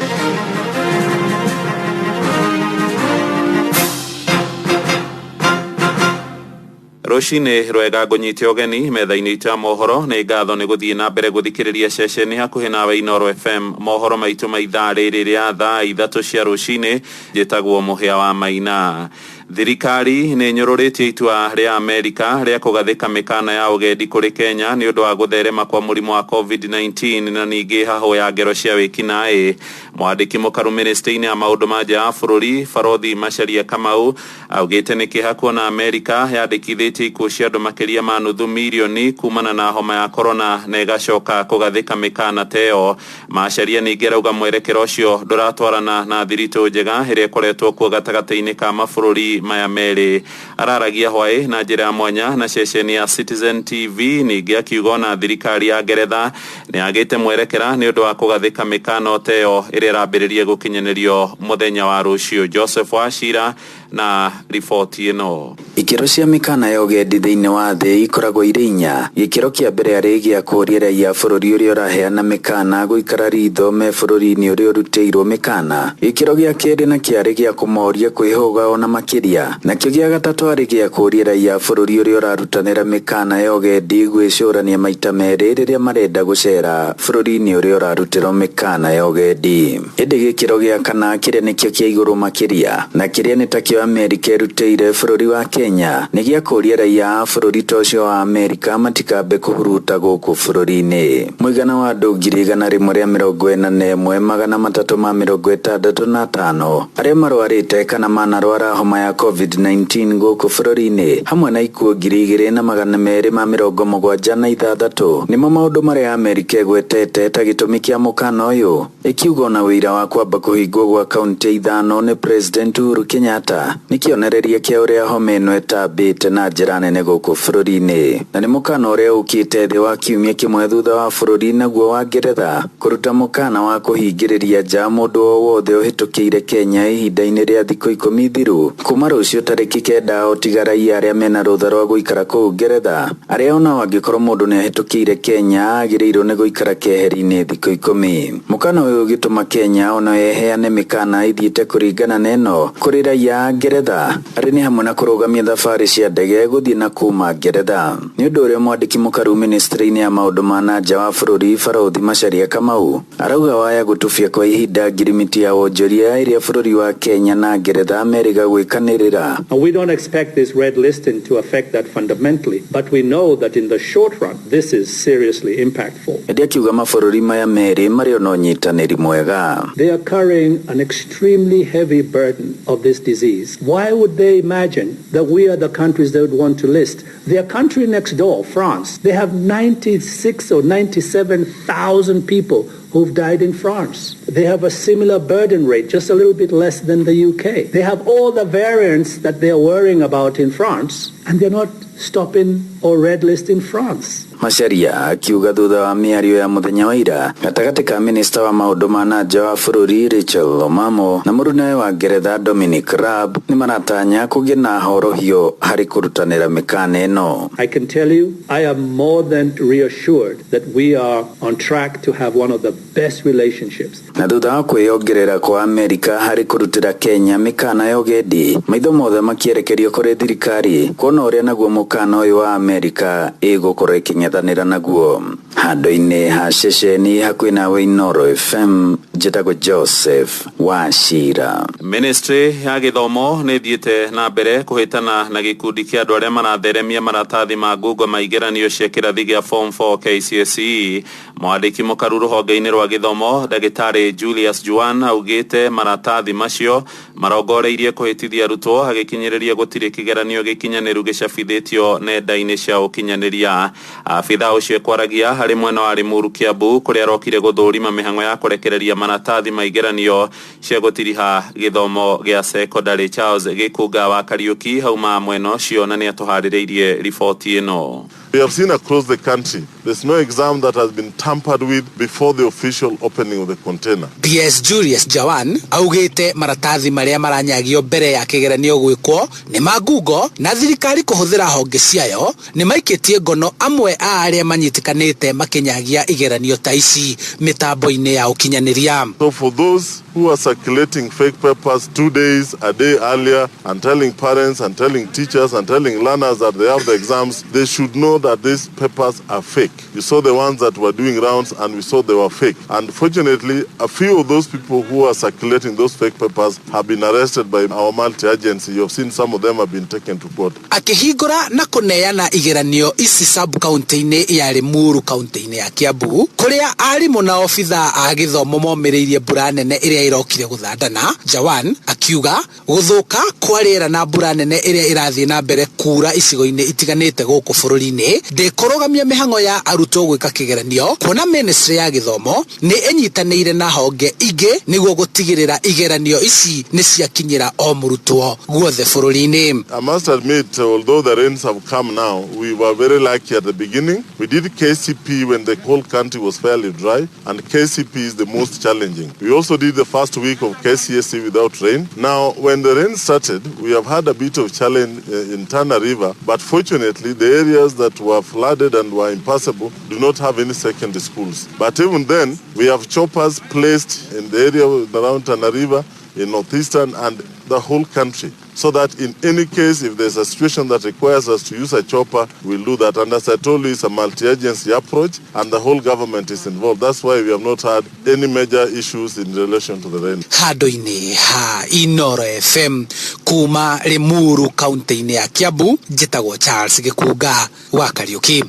Rũcinĩ rwega, ngũnyite ũgeni metha-inĩ itũ ya mohoro. Nĩ ngatho nĩ gũthiĩ na mbere gũthikĩrĩria ceceni hakuhĩ nawe Inoro FM. Mohoro maitũ ma ithaa rĩrĩ rĩa thaa 3 cia rũcinĩ. Njĩtagwo Mũhĩa wa Maina. Thirikari nĩ ĩnyũrũrĩtie itua rĩa Amerika rĩa kũgathĩka mĩkana ya ũgendi kũrĩ Kenya nĩ ũndũ wa gũtherema kwa mũrimũ wa COVID-19 na ningĩ hahũ ya ngero cia wĩkinaĩ. Mwandĩki mũkaru mĩnĩstĩ-inĩ ya maũndũ ma nja ya bũrũri Barothi Macharia Kamau augĩte nĩ kĩeha kuona Amerika yandĩkithĩtie ikuũ cia andũ makĩria ma nuthu mirioni kumana na homa ya corona na ĩgacoka kũgathĩka mĩkana ta ĩyo. Macharia ningĩ arauga mwerekero ũcio ndũratwarana na thiritũ njega ĩrĩa ĩkoretwo kuo gatagatĩ-inĩ ka mabũrũri maya merĩ. Araragia hwaĩ na njĩra ya mwanya na ceceni ya Citizen TV, ningĩ akiuga ona thirikari ya Ngeretha nĩ yagĩte mwerekera nĩ ũndũ wa kũgathĩka mĩkana ta ĩyo ĩrĩa ĩrambĩrĩria gũkinyanĩrio mũthenya wa rũciũ. Joseph Wachira na riboti ĩno.
Ikĩro cia mĩkana ya ũgendi thĩinĩ wa thĩ ikoragwo irĩ inya. Gĩkĩro kĩa mbere arĩ gĩa kũũria raia a bũrũri ũrĩa ũraheana mĩkana gũikara ritho me bũrũri-inĩ ũrĩa ũrutĩirwo mĩkana. Gĩkĩro gĩa kerĩ na kĩarĩ gĩa kũmoria kwĩhũga ona makĩria. Nakĩo gĩa gatatũ arĩ gĩa kũũria raia a bũrũri ũrĩa ũrarutanĩra mĩkana ya ũgendi gwĩcũrania maita merĩ rĩrĩa marenda gũcera bũrũri-inĩ ũrĩa ũrarutĩrwo mĩkana ya ũgendi. Ĩndĩ gĩkĩro gĩa kana kĩrĩa nĩkĩo kĩa igũrũ makĩria na kĩrĩa nĩ takĩo Amerika ĩrutĩire bũrũri wa Kenya nĩ gĩa kũũria raia a bũrũri ta ũcio wa Amerika matikambe kũhuruta gũkũ bũrũri-inĩ. Mũigana wa andũ 141,365 arĩa marwarĩte kana manarwara homa ya COVID-19 gũkũ bũrũri-inĩ hamwe na ikuũ 2,276 nĩmo maũndũ marĩa Amerika ĩgwetete ta gĩtũmi kĩa mũkana ũyũ, ĩkiuga ona ũira wa kwamba kũhingwo gwa kaunti 5 nĩ President Uhuru Kenyatta Kenya nĩ kĩonereria kĩa ũrĩa homa ĩno ĩtambĩte na njĩra nene gũkũ bũrũri-inĩ, na nĩ mũkana ũrĩa ũkĩte thĩ wa kiumia kĩmwe thutha wa bũrũri naguo wa Ngeretha kũruta mũkana wa kũhingĩrĩria nja mũndũ o wothe ũhĩtũkĩire Kenya ihinda-inĩ rĩa thikũ 10 thiru kuma rũciũ tarĩki 9, o tiga raia arĩa mena rũtha rwa gũikara kũu Ngeretha, arĩa onao angĩkorwo mũndũ nĩ ahĩtũkĩire Kenya agĩrĩirwo nĩ gũikara keheri-inĩ thikũ 10. Mũkana ũyũ ũgĩtũma Kenya ona yeheane mĩkana ithiĩte kũringana na ĩno kũrĩ raia a Ngeretha, arĩ nĩ hamwe na kũrũgamia thabarĩ cia ndege gũthiĩ na kuma Ngeretha. Nĩ ũndũ ũrĩa mwandĩki mũkaru ministry-inĩ ya maũndũ ma na nja wa bũrũri Barũthi Macharia Kamau arauga waya gũtubia kwa ihinda ngirimiti ya wonjoria ĩrĩa bũrũri wa Kenya na Ngeretha merĩga gwĩkanĩrĩra.
We don't expect this red listing to affect that fundamentally, but we know that in the short run this is seriously impactful.
Ĩndĩ akiuga mabũrũri maya merĩ marĩ ona ũnyitanĩri mwega.
They are carrying an extremely heavy burden of this disease. Why would they imagine that we are the countries they would want to list? Their country next door, France, they have 96 or 97,000 people who've died in France. They have a similar burden rate, just a little bit less than the UK. They have all the variants that they're worrying about in France, and they're not stopping or red listing France.
Macharia akiuga thutha wa mĩario ya mũthenya wa ira gatagatĩ ka minista wa maũndũ ma na nja wa bũrũri Rachel Omamo na mũrunawe wa Ngeretha Dominic Raab nĩ maratanya kũgĩa na horohio harĩ kũrutanĩra mĩkana ĩno.
I can tell you I am more than reassured that we are on track to have one of the best relationships.
Na thutha wa kwĩyongerera kwa Amerika harĩ kũrutĩra Kenya mĩkana ya ũgendi, maitho mothe makĩerekerio kũrĩ thirikari kuona ũrĩa naguo mũkana ũyũ wa Amerika ĩgũkorwo ĩkĩng'ethanĩra naguo. Handũ-inĩ ha ceceni hakuhĩ nawe Inooro FM, njĩtagwo Joseph Wachira.
Ministry ya gĩthomo nĩ ĩthiĩte na mbere kũhĩtana na gĩkundi kĩa andũ arĩa maratheremia maratathi ma ngungo ma igeranio cia kĩrathi gĩa Form 4 KCSE. Mwandĩki mũkaru rũhonge-inĩ rwa gĩthomo ndagĩtarĩ Julius Juan augĩte maratathi macio marongoreirie kũhĩtithia arutwo, agĩkinyĩrĩria gũtirĩ kĩgeranio gĩkinyanĩru gĩcabithĩtio nenda-inĩ cia ũkinyanĩria. Abithaa ũcio ekwaragia harĩ mwena wa Limuru Kiambu kũrĩa arokire gũthũrima mĩhang'o ya kũrekereria maratathi ma igeranio cia gũtiriha gĩthomo gĩa secondary. Charles Gĩkũnga wa Kariũki hauma mwena ũcio na nĩatũharĩrĩirie riboti ĩno.
We have seen across the country, there's no exam that has been tampered with before the official opening of the container.
PS Julius Jawan augĩte maratathi marĩa maranyagio mbere ya kĩgeranio gwĩkwo nĩ ma ngungo na thirikari kũhũthĩra honge ciayo nĩ maikĩtie ngono amwe a arĩa manyitĩkanĩte makĩnyagia igeranio ta ici mĩtambo-inĩ ya ũkinyanĩria.
So for those who are circulating fake papers 2 days, a day earlier, and telling parents and telling teachers and telling learners that they have the exams, they should know that these papers are fake. You saw the ones that were doing rounds and we saw they were fake. And fortunately, a few of those people who are circulating those fake papers have been arrested by our multi-agency. You have seen some of them have been taken to court.
Akĩhingũra na kũneana igeranio ici sub county-inĩ ya Limuru county-inĩ ya Kiambu kũrĩa arimũ na obithaa a gĩthomo momĩrĩirie mbura nene ĩrĩa ĩrokire gũthandana, Jawan akiuga gũthũka kwa rĩera na mbura nene ĩrĩa ĩrathiĩ na mbere kura icigo-inĩ itiganĩte gũkũ bũrũri-inĩ ndĩkũrũgamia mĩhang'o ya arutwo gwĩka kĩgeranio, kuona ministry ya gĩthomo nĩ ĩnyitanĩire na honge ingĩ nĩguo gũtigĩrĩra igeranio ici nĩ ciakinyĩra o mũrutwo guothe bũrũri-inĩ.
I must admit, although the rains have come now, we were very lucky at the beginning. We did KCP when the whole country was fairly dry, and KCP is the most challenging. We also did the first week of KCSE without rain. Now, when the rain started, we have had a bit of challenge in Tana River, but fortunately, the areas that were flooded and were impassable do not have any secondary schools. But even then, we have choppers placed in the area around Tana River, in northeastern and the whole country, so that in any case, if there's a situation that requires us to use a chopper, we'll do that. And as I told you, it's a multi-agency approach and the whole government is involved. That's why we have not had any major issues in relation to the rain.
Handũ-inĩ ha Inooro FM kuma Limuru county-inĩ ya Kiambu, njĩtagwo Charles Gĩkunga wa Kariũki.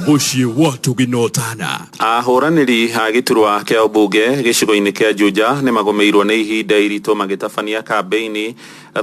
Mũciĩ wa Tũginotana.
Ahũranĩri a gĩturwa kĩa ũmbunge gĩcigo-inĩ kĩa Juja nĩ magũmĩirwo nĩ ihinda iritũ magĩtabania kambĩini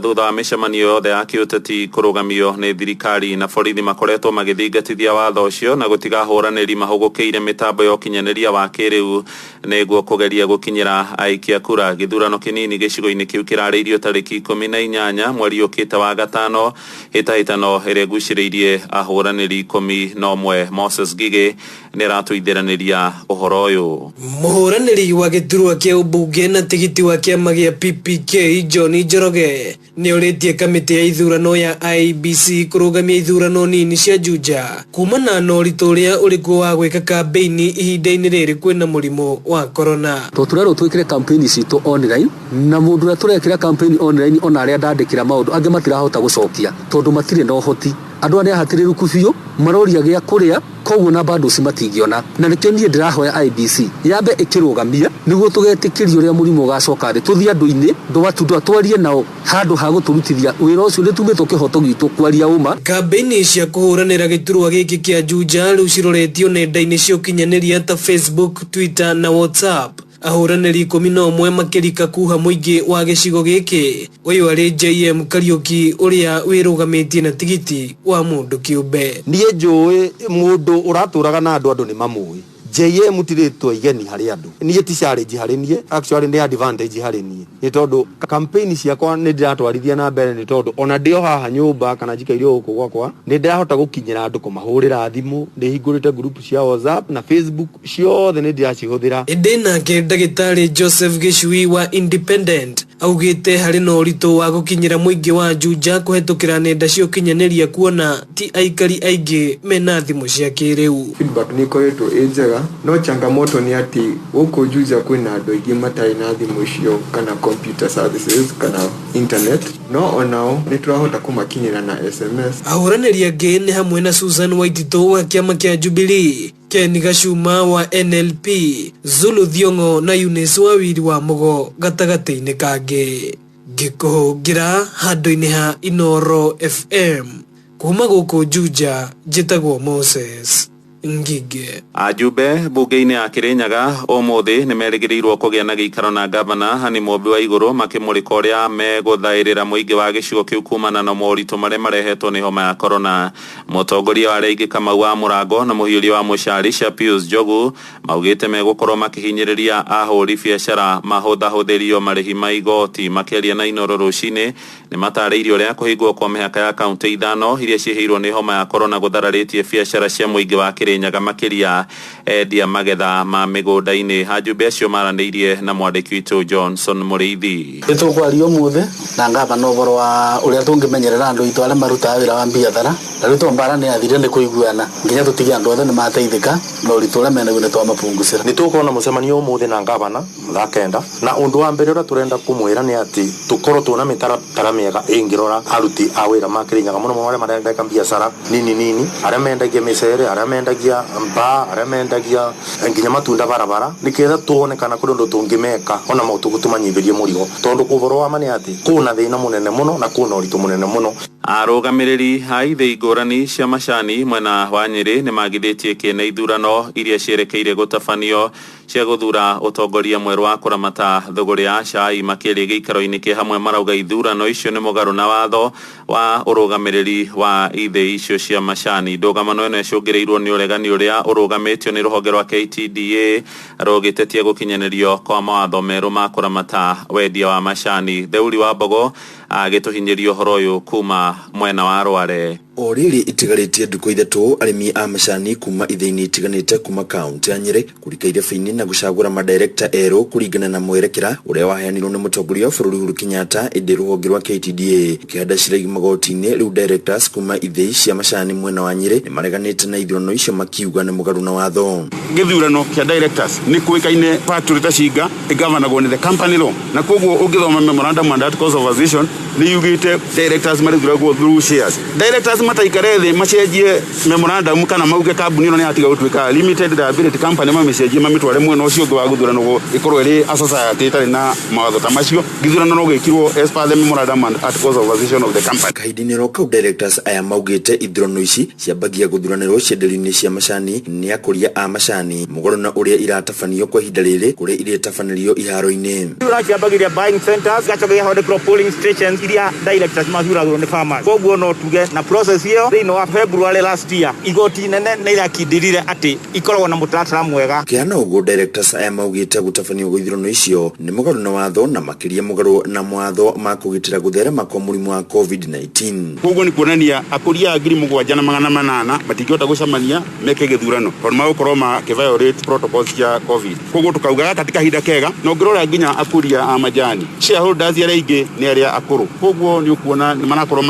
thutha wa mĩcemanio yothe ya kĩũteti kũrũgamio nĩ thirikari, na borithi makoretwo magĩthingatithia watho ũcio na gũtiga ahũranĩri mahũgũkĩire mĩtambo ya ũkinyanĩria wa kĩrĩu nĩguo kũgeria gũkinyĩra aikia kura. Gĩthurano kĩnini gĩcigo-inĩ kĩu kĩrarĩirio tarĩki 18 mweri ũkĩte wa gatano, hĩtahĩtano ĩrĩa ĩgucĩrĩirie ahũranĩri 11. Moses Ngigĩ nĩ aratũithĩranĩria ũhoro ũyũ.
Mũhũranĩri wa gĩturwa kĩa ũmbunge na tigiti wa kĩama gĩa PPK John Njoroge nĩ orĩtie kamĩtĩ ya ithurano ya IEBC kũrũgamia ithurano nini cia Juja kumana na ũritũ ũrĩa ũrĩ kuo wa gwĩka kambĩini ihinda-inĩ rĩrĩ kwĩna mũrimũ wa corona.
To tũrerwo twĩkĩre campaign citũ online, na mũndũ ũrĩa tũrekĩra campaign online ona arĩa ndandĩkĩra maũndũ angĩ matirahota gũcokia tondũ matirĩ na ũhoti. Andũ arĩa ahatĩrĩrĩku biũ maroria gĩa kũrĩa, koguo na bundles matingĩona, na nĩkĩo niĩ ndĩrahoya IEBC yambe ĩkĩrũgamia nĩguo tũgetĩkĩria ũrĩa mũrimũ ũgacoka thĩ, tũthiĩ andũ-inĩ ndwatundwa twarie nao handũ ha gũtũrutithia wĩra ũcio. Nĩtumĩtwo kĩhoto gitũ kwaria ũma.
Kambĩini cia kũhũranĩra gĩturwa gĩkĩ kĩa Juja rĩu ciroretio nenda-inĩ cia ũkinyanĩria ta Facebook, Twitter na WhatsApp. Ahũranĩri 11 makĩrika kuha mũingĩ wa gĩcigo gĩkĩ. Ũyũ arĩ JM Kariũki ũrĩa wĩrũgamĩtie na tigiti wa mũndũ kĩũmbe.
Niĩ njũĩ mũndũ ũratũraga na andũ, andũ nĩ mamũĩ. JM ti rĩtwa igeni harĩ andũ. Niĩ ti challenge harĩ niĩ, actually nĩ advantage harĩ niĩ, nĩ tondũ campaign ciakwa nĩ ndĩratwarithia na mbere, nĩ tondũ ona ndĩ o haha nyũmba kana njikaire o gũkũ gwakwa nĩ ndĩrahota gũkinyĩra andũ, kũmahũrĩra thimũ. Nĩ hingũrĩte group cia WhatsApp na Facebook, ciothe nĩ ndĩracihũthĩra.
Ĩndĩ nake ndagĩtarĩ Joseph Gĩcui wa Independent augĩte harĩ na ũritũ wa gũkinyĩra mũingĩ wa Juja kũhetũkĩra nenda cia ũkinyanĩria, kuona ti aikari aingĩ mena thimũ cia kĩrĩu.
Feedback nĩ ĩkoretwo ĩ njega, no changamoto nĩ atĩ gũkũ Juja kwĩna andũ aingĩ matarĩ na thimũ icio kana computer services kana internet, no onao nĩ tũrahota kũmakinyĩra na SMS.
Ahũranĩri angĩ nĩ hamwe na Susan Waititũ wa kĩama kĩa Jubilee, Ken Gacuma wa NLP, Zulu Thiong'o na Eunice Wawiri wa Mũgo gatagatĩ-inĩ kangĩ. Ngĩkũhũngĩra handũ-inĩ ha Inoro FM kuma gũkũ Juja, njĩtagwo Moses Ngige.
Ajumbe mbunge-inĩ ya Kirinyaga ũmũthĩ nĩ merĩgĩrĩirwo kũgĩa na gĩikaro na ngavana Hani Mũmbi wa Igũrũ makĩmũrĩka ũrĩa megũthaĩrĩra mũingĩ wa gĩcigo kĩu kumana na moritũ marĩa marehetwo nĩ homa ya korona. Mũtongoria wa arĩa aingĩ Kamau wa Mũrango na mũhiũria wa Mũcari Pius Njogu maugĩte megũkorwo makĩhinyĩrĩria ahũri biacara mahũthahũthĩrio marĩhi ma igoti. Makĩaria na Inoro rũcinĩ nĩ matarĩirie ũrĩa kũhingwo kwa mĩhaka ya kaunti 5 iria ciĩhĩirwo nĩ homa ya korona gũthararĩtie biacara cia mũingĩ wa Kirinyaga, makĩria endia magetha ma mĩgũnda-inĩ. Ajumbe acio maranĩirie na mwandĩki witũ Johnson Mũrĩithi.
Nĩ tũkwaria ũmũthĩ na ngavana ũhoro wa ũrĩa tũngĩmenyerera andũ aitũ arĩa marutaga wĩra wa biathara, na rĩu to mbara nĩ yathirire, nĩ kũiguana nginya tũtige andũ othe nĩ mateithĩka na ũritũ ũrĩa menaguo nĩ twamapungũcĩra.
Nĩ tũgũkorwo na mũcemanio ũmũthĩ na ngavana thaa 9, na ũndũ wa mbere ũrĩa tũrenda kũmwĩra nĩ atĩ tũkorwo twĩna mĩtaratara mĩega ĩngĩrora aruti a wĩra ma Kirinyaga, mũno mũno arĩa marendeka biacara nini nini, arĩa mendagia mĩcere, arĩa mendagia mbaa, arĩa mendagia nginya matunda barabara, nĩgetha tuone kana kũrĩ ũndũ tũngĩmeka ona maũtukũ tũmanyihĩrie mũrigo, tondũ ũhoro wa ma nĩ atĩ kwĩna thĩna mũnene mũno na kwĩna ũritũ mũnene mũno.
Arũgamĩrĩri a ithĩi ngũrani cia macani mwena wa Nyĩrĩ nĩ magithĩtie kĩene ithurano iria cierekeire gũtabanio cia gũthura ũtongoria mwerũ wa kũramata thũgũrĩ ya cai. Makĩria gĩikaro-inĩ kĩ hamwe marauga ithurano icio nĩ mũgarũ na watho wa ũrũgamĩrĩri wa ithĩi icio cia macani. Ndũgamano ĩno ĩcũngĩrĩirwo nĩ ũregani ũrĩa ũrũgamĩtio nĩ rũhonge rwa KTDA rũgĩtetia gũkinyanĩrio kwa mawatho merũ ma kũramata wendia wa macani. Theuri wa Mbogo agĩtũhinyĩria ũhoro ũyũ kuma mwena wa Rware.
O rĩrĩ itigarĩtie ndukũ 3 arĩmi a macani kuma ithĩi-inĩ itiganĩte kuma kaunti ya Nyĩrĩ kũrika irebe-inĩ na gũcagũra madirekta erũ kũringana na mwerekera ũrĩa waheanirwo nĩ mũtongoria wa bũrũri Uhuru Kenyatta. Ĩndĩ rũhonge rwa KTDA rũkĩhanda cira magoti-inĩ, rĩu directors kuma ithĩi cia macani mwena wa Nyĩrĩ nĩ mareganĩte na ithurano icio makiuga nĩ mũgarũ na watho.
Gĩthurano kĩa directors nĩ kũĩkaine factory ta Cinga ĩgavanagwo nĩ the company law, na koguo ũngĩthoma memorandum and articles of association nĩ yugĩte directors marĩthuragwo through shares. Directors mataikare thĩ macenjie memorandum kana mauge kambuni ĩno nĩ yatiga gũtuĩka limited liability company, mamĩcenjie mamĩtware mwena ũcio ũngĩ wa gũthuranwo ĩkorwo ĩrĩ a society ĩtarĩ na mawatho ta macio. Gĩthurano no gĩkirwo as per the memorandum and articles of association of the company.
Kahinda-inĩ oro kau, directors aya maugĩte ithurano ici ciambagia gũthuranĩrwo cienderio-inĩ cia macani nĩ akũria a macani, mũgarũ na ũrĩa iratabanio kwa ihinda rĩrĩ, kũrĩa irĩtabanĩrio iharo-inĩ.
Ũrakĩambagĩria buying centers, gacoka gĩgathondekerwo polling stations iria directors mathuragwo nĩ farmers. Koguo no tuge na process ĩyo thĩinĩ wa February last year, igoti nene nĩ irakindĩrire atĩ ikoragwo na mũtaratara mwega.
Kĩhana ũguo, directors aya maugĩte gũtabanio gwa ithurano icio nĩ mũgarũ na watho, na makĩria mũgarũ na mawatho ma kũgitĩra gũtherema kwa mũrimũ wa COVID-19.
Koguo nĩ kuonania akũria a 7800 matingĩhota gũcemania meke gĩthurano tondũ magũkorwo makĩ protocols cia COVID. Koguo tukauga gaka ti kahinda kega, na ũngĩrora nginya akũria a majani, shareholders arĩa aingĩ nĩ arĩa akũrũ, koguo nĩ ũkuona nĩ marakorwo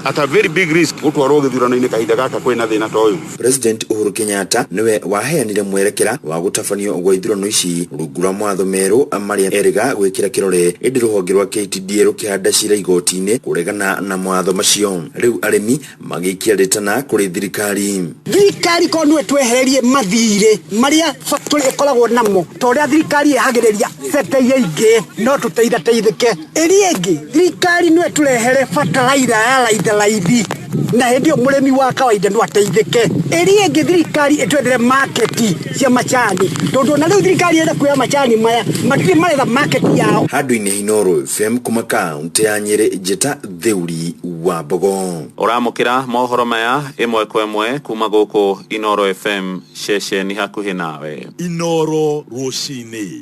at a very big risk gũtwarwo gĩthurano-inĩ kahinda gaka kwĩna thĩna ta ũyũ.
President Uhuru Kenyatta niwe waheanire mwerekera wa gũtabanio gwa ithurano ici rungu rwa mawatho merũ marĩa erĩga gwĩkĩra kĩrore, ĩndĩ rũhonge rwa KTDA rũkĩhanda cira igoti-inĩ kũregana na mawatho macio. Rĩu arĩmi magĩikia rĩtana kũrĩ thirikari.
Thirikari ko nĩwe twehererie mathirĩ marĩa factory ĩkoragwo namo, ta ũrĩa thirikari ĩhagĩrĩria sector iria ingĩ, no tũteithateithĩke. Ĩrĩa ĩngĩ, thirikari nĩwe tũrehere bataraitha ya raitharaithi, na hĩndĩ ĩyo mũrĩmi wa kawaida no ateithĩke. Ĩrĩa ĩngĩ, thirikari ĩtwethere market cia macani, tondũ ona rĩu thirikari ĩrenda kuoya macani maya, matirĩ maretha market yao.
Handũ-inĩ Inooro FM kuma kaũntĩ ya Nyĩrĩ, njĩta Theuri wa Mbogo.
Ũramũkĩra mohoro maya ĩmwe kwa ĩmwe kuma gũkũ Inooro FM, ceceni hakuhĩ nawe.
Inooro Rũcinĩ.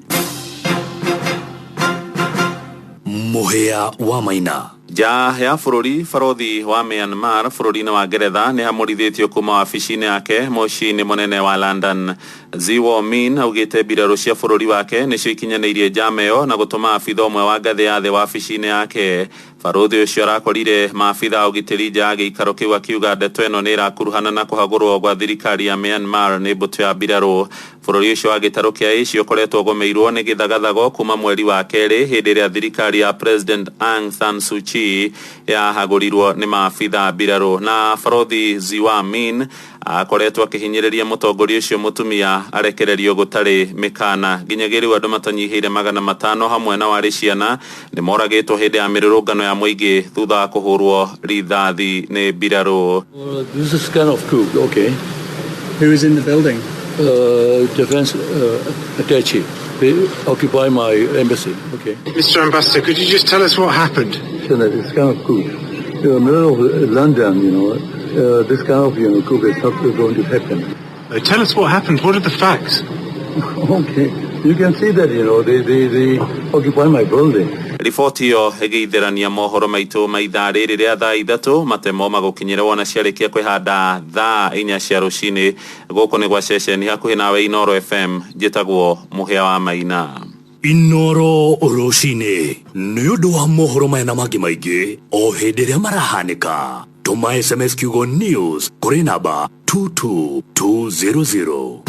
Mũhĩa wa Maina.
Nja ya bũrũri, barothi wa Myanmar bũrũri-inĩ wa Ngeretha nĩ amũrithĩtio kuma wabici-inĩ yake mũciĩ-inĩ mũnene wa London. Zwo Min augĩte mbirarũ cia bũrũri wake nĩcio ikinyanĩirie njama ĩyo na gũtũma abitha ũmwe wa ngathĩ ya thĩ wabici-inĩ yake. Barothi ũcio arakorire maabitha a ũgitĩri nja ya gĩikaro kĩu, akiuga ndeto ĩno nĩ ĩrakuruhana na kũhagũrwo gwa thirikari ya Myanmar nĩ mbũtũ ya mbirarũ. Bũrũri ũcio wa gĩtarũ kĩa Asia ũkoretwo ũgũmĩirwo nĩ gĩthagathago kuma mweri wa kerĩ, hĩndĩ ĩrĩa thirikari ya President Aung San Suu Kyi yahagũrirwo nĩ maabitha a mbirarũ. Na barothi Zwa Min akoretwo akĩhinyĩrĩria mũtongoria ũcio mũtumia arekererio gũtarĩ mĩkana. Nginyagia rĩu andũ matanyihĩire 500, hamwe na warĩ ciana, nĩ moragĩtwo hĩndĩ ya mĩrũrũngano ya mũingĩ thutha wa kũhũrwo rithathi nĩ mbirarũ.
This is kind of coup, okay.
Who is in the building?
Defense attaché. They occupy my embassy, okay.
Mr. Ambassador, could you just tell us what happened?
So that it's kind of coup. In the middle of London, this kind of coup is not going to happen.
Tell us what happened. What are the facts?
Okay. You can see that, they occupy my building.
Riboti ĩyo ĩgĩithĩrania mohoro maitũ ma ithaa rĩrĩ rĩa thaa 3, matemo magũkinyĩra wona ciarĩkia kwĩhanda thaa 4 cia rũcinĩ. Gũkũ nĩ gwa ceceni hakuhĩ nawe Inooro FM, njĩtagwo Mũhĩa wa Maina.
Inooro Rũcinĩ, nĩ ũndũ wa mohoro maya na mangĩ maingĩ o hĩndĩ ĩrĩa marahanĩka, tũma SMS kiugo news kũrĩ namba 22200.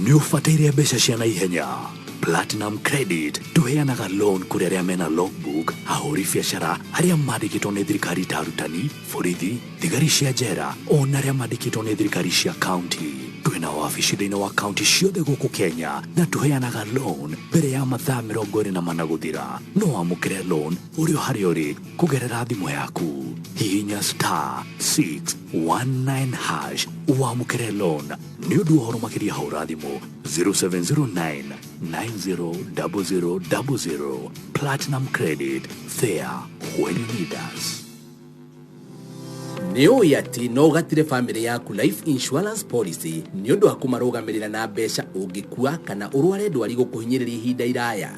Nĩ ũbataire mbeca cia naihenya? Platinum Credit tũheanaga loan kũrĩ arĩa mena logbook, ahũri biacara, arĩa mandĩkĩtwo nĩ thirikari ta arutani, borithi, thigari cia njera, ona arĩa mandĩkĩtwo nĩ thirikari cia county. Twĩna wabici thĩinĩ wa kaunti ciothe gũkũ Kenya, na tũheanaga loan mbere ya mathaa 24 gũthira. No wamũkĩre loan ũrĩ o harĩa ũrĩ kũgerera thimũ yaku. Hihinya *619# wamũkĩre loan. Nĩ ũndũ wa ũhoro makĩria hũra thimũ 0709 900000. Platinum Credit, there when you need us.
Nĩ ũĩ atĩ no ũgatire bamĩrĩ yaku life insurance policy nĩ ũndũ wa kũmarũgamĩrĩra na mbeca ũngĩkua kana ũrware ndwari gũkũhinyĩrĩria ihinda iraya?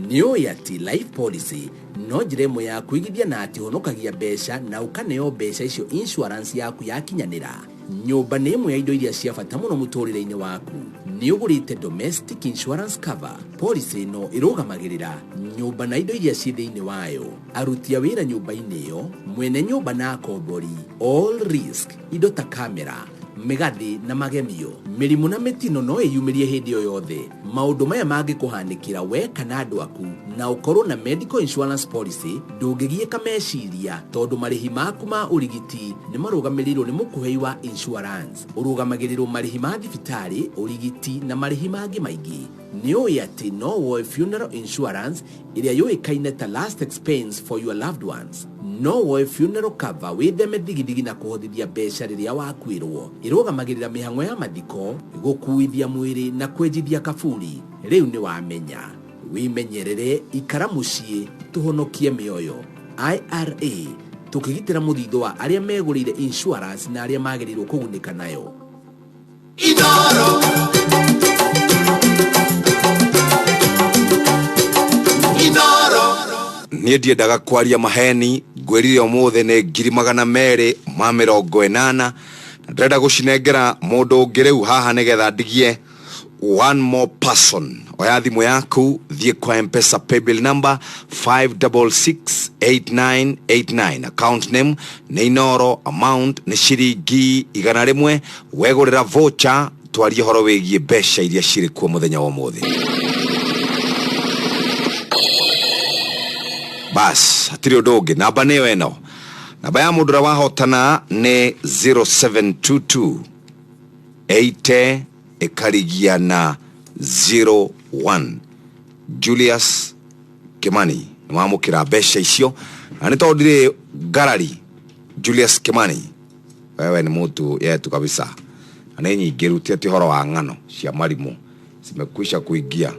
Nĩ ũĩ atĩ life policy no njĩra ĩmwe ya kũigithia na atĩ ũhonokagia mbeca na ũkaneo mbeca icio insurance yaku yakinyanĩra? Nyũmba nĩ ĩmwe ya indo iria cia bata mũno mũtũrĩre-inĩ waku. Nĩ ũgũrĩte domestic insurance cover. Policy ĩno ĩrũgamagĩrĩra nyũmba na indo iria ciĩ thĩinĩ wayo, aruti a wĩra nyũmba-inĩ ĩyo, mwene nyũmba na akombori, all risk, indo ta kamera, mĩgathĩ na magemio. Mĩrimũ na mĩtino no ĩyumĩrie hĩndĩ o yothe. Maũndũ maya mangĩkũhanĩkĩra we kana andũ aku na ũkorwo na medical insurance policy, ndũngĩgiĩka meciria tondũ marĩhi maku ma ũrigiti nĩ marũgamĩrĩirwo nĩ mũkũhei wa insurance. Ũrũgamagĩrĩrwo marĩhi ma thibitarĩ, ũrigiti na marĩhi mangĩ maingĩ. Nĩ ũĩ atĩ no woe funeral insurance ĩrĩa yũĩkaine ta last expense for your loved ones. No woe funeral cover wĩtheme thigithigi na kũhothithia mbeca rĩrĩa wakuĩrwo. Ĩrũgamagĩrĩra mĩhang'o ya mathiko, gũkuithia mwĩrĩ na kwenjithia kaburi. Rĩu nĩ wamenya. Wĩmenyerere, ikara mũciĩ, tũhonokie mĩoyo. IRA tũkĩgitĩra mũthithũ wa arĩa megũrĩire insurance na arĩa magĩrĩirwo kũgunĩka nayo.
Inoro. Inoro.
Niĩ ndiendaga kwaria maheni, ngwĩrire ũmũthĩ nĩ 280,000 na ndĩrenda gũcinengera mũndũ ũngĩ rĩu haha nĩgetha ndigie one more person. Oya thimũ yaku, thiĩ kwa M-Pesa paybill number 5668989, account name nĩ Inoro, amount nĩ ciringi 100. Wegũrĩra voucher, twarie ũhoro wĩgiĩ mbeca iria cirĩ kuo mũthenya wa ũmũthĩ. Bas, hatirĩ ũndũ ũngĩ. Namba nĩyo ĩno. Namba ya mũndũ ũrĩa wahotana nĩ 0722 80 ĩkarigia na 01. Julius Kimani nĩ wamũkĩra mbeca icio, na nĩ tondũ ndirĩ ngarari. Julius Kimani, wewe ni mtu yetu kabisa, na nĩ nyingĩ rĩu, ti atĩ ũhoro wa ng'ano cia marimũ zimekwisha kuingia.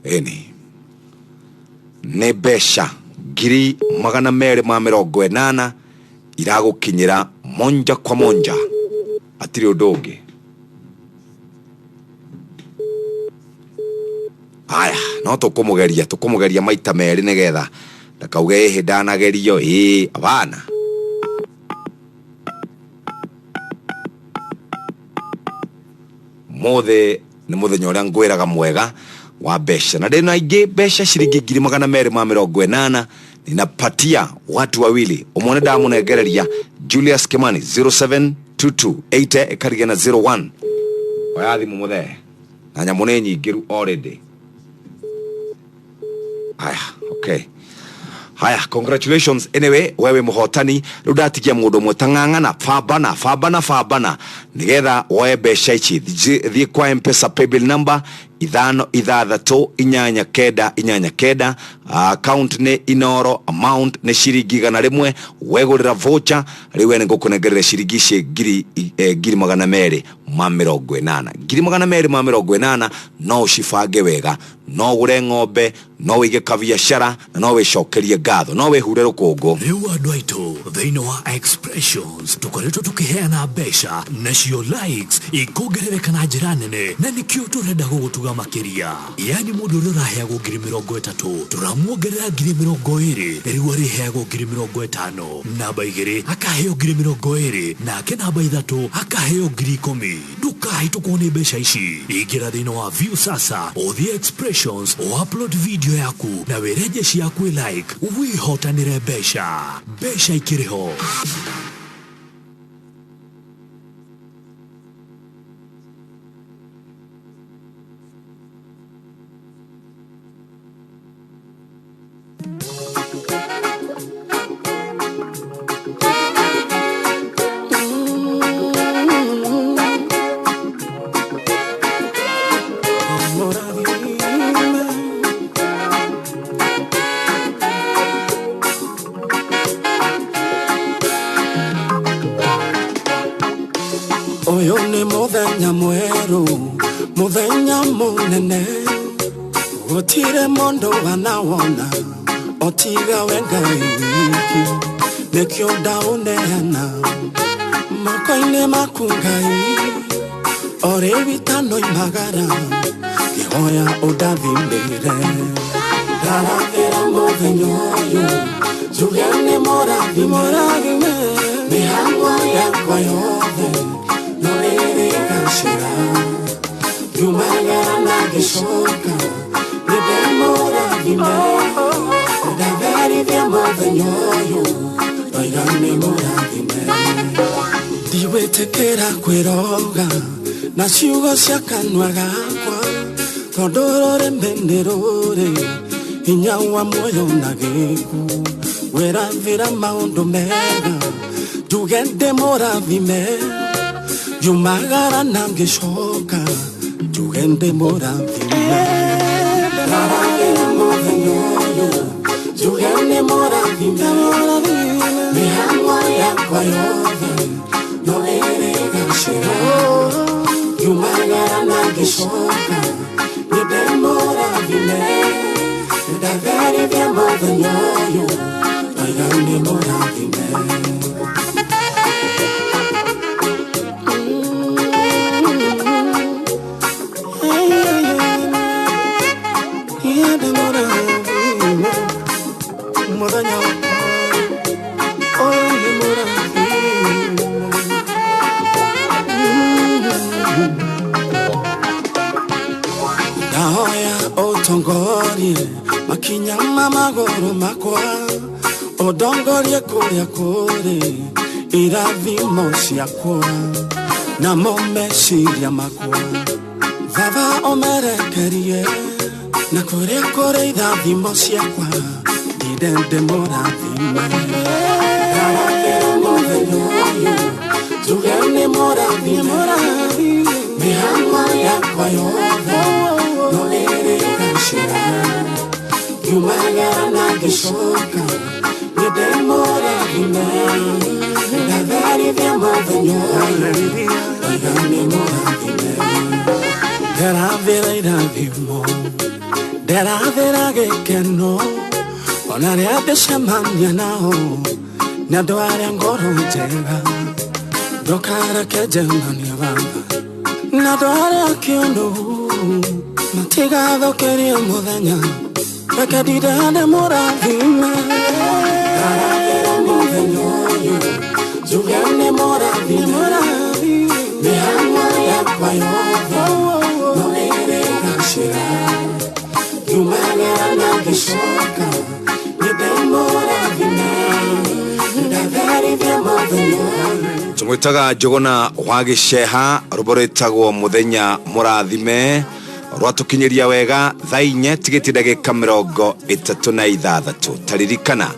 Ĩni nĩ mbeca 280,000 iragũkinyĩra monja kwa monja, hatirĩ ũndũ ũngĩ. Aya, no tũkũmũgeria maita merĩ nĩgetha ndakauge ĩhĩ ndanagerio. Ĩĩ, abana. Mũthĩ nĩ mũthenya ũrĩa ngwĩraga mwega wa mbeca, na ndĩna ingĩ mbeca ciringi 280,000 ninapatia watu wawili. Ũmwe nĩ ndamũnengereria Julius Kimani 0722 80 ĩkarigia na 01. Oya thimũ mũthee, na nyamũ nĩ nyingĩ rĩu already. Aya, okay. Haya, congratulations anyway, wewe mũhotani. Rĩu ndatigia mũndũ ũmwe ta ng'ang'ana, bambana bambana bambana nĩgetha woe mbeca ici. Thiĩ kwa M-Pesa paybill number 5688989, account nĩ Inoro, amount nĩ ciringi 100. Wegũrĩra voucher, rĩu we nĩngũkũnengerera ciringi ici 280,000. 280,000 no ũcibange wega, no ũgũre ng'ombe, no wĩige kabiacara, na no wĩcokerie ngatho, no wĩhure rũkũngũ.
Rĩu andũ aitũ thĩinĩ wa Expressions tũkoretwo tũkĩheana mbeca nacio likes ikongerereka na njĩra nene, na nĩkĩo tũrenda gũgũtuga makĩria. Yani mũndũ ũrĩa ũraheagwo 30,000 tũramuongerera 20,000, rĩu arĩheagwo 50,000. Namba 2 akaheo 20,000, nake namba 3 akaheo 10,000. Ndũkahĩtũkwo nĩ mbeca ici. Ingĩra thĩinĩ wa View Sasa, ũthiĩ Expressions, ũupload video yaku na wĩrenje ciaku like, wĩhotanĩre mbeca. Mbeca ikĩrĩ ho.
Ũyũ nĩ mũthenya mwerũ, mũthenya mũnene, gũtirĩ mũndũ wanawona otiga we Ngai wiki, nĩkĩo ndaũneana moko-inĩ maku Ngai, o rĩu itanoimagara. Ndahoya ũndathimĩre. Ndarathĩra mũthenya ũyũ, njuge nĩ mũrathime. Mĩhang'o yakwa yothe no ĩrĩgacĩra. Ngiumagara na ngĩcoka, nĩ ndĩmũrathime. Ndatherithia mũthenya ũyũ, ndoiga nĩ mũrathime. Ndiwĩtĩkĩra kwĩroga na ciugo cia kanua gakwa, tondũ rũrĩmĩ nĩ rũrĩ hinya wa muoyo na gĩkuũ. Wĩrathĩra maũndũ mega, njuge ndĩmũrathime. Ngiumagara na ngĩcoka, njuge ndĩmũrathime. Ndarathĩra mũthenya ũyũ, njuge nĩ mũrathime. Mĩhang'o yakwa yothe no ĩrĩgacĩra. Ngiumagara na ngĩcoka, nĩ ndĩmũrathime. Ndatherithia mũthenya ũyũ, ndoiga nĩ mũrathime. Mũthenya ũyũ nĩ mũrathime. Ndahoya ũtongorie makinya ma magũrũ makwa, ũndongorie kũrĩa kũrĩ irathimo ciakwa namo meciria makwa. Baba ũmerekerie na kũrĩa kũrĩ irathimo ciakwa, ndinde ndĩmũrathime. Ndarathĩra mũthenya ũyũ, njuge nĩ mũrathime. Mĩhang'o yakwa yothe no ĩrĩgacĩra. Ngiumagara na ngĩcoka, nĩ ndĩmũrathime. Ndatherithia mũthenya ũyũ, ndoiga nĩ mũrathime. Ndĩrathĩra irathimo, ndĩrathĩra gĩkeno, ona rĩrĩa ndĩcemania nao nĩ andũ arĩa ngoro njega. Ndũkareke njemanie baba na andũ arĩa kĩũndũ, matigathũkĩrie mũthenya, reke ndinde ndĩmũrathime. Ndarathĩra mũthenya ũyũ, njuge nĩ mũrathime. Mĩhang'o yakwa yothe no ĩrĩgacĩra. Ngiumagara na ngĩcoka, nĩ ndĩmũrathime. Ndatherithia mũthenya ũyũ.
Tũmwĩtaga Njũgũna wa Gĩceha, rũmbo rwĩtagwo Mũthenya Mũrathime, rwatũkinyĩria wega thaa inya tigĩtie ndagĩka 36. Taririkana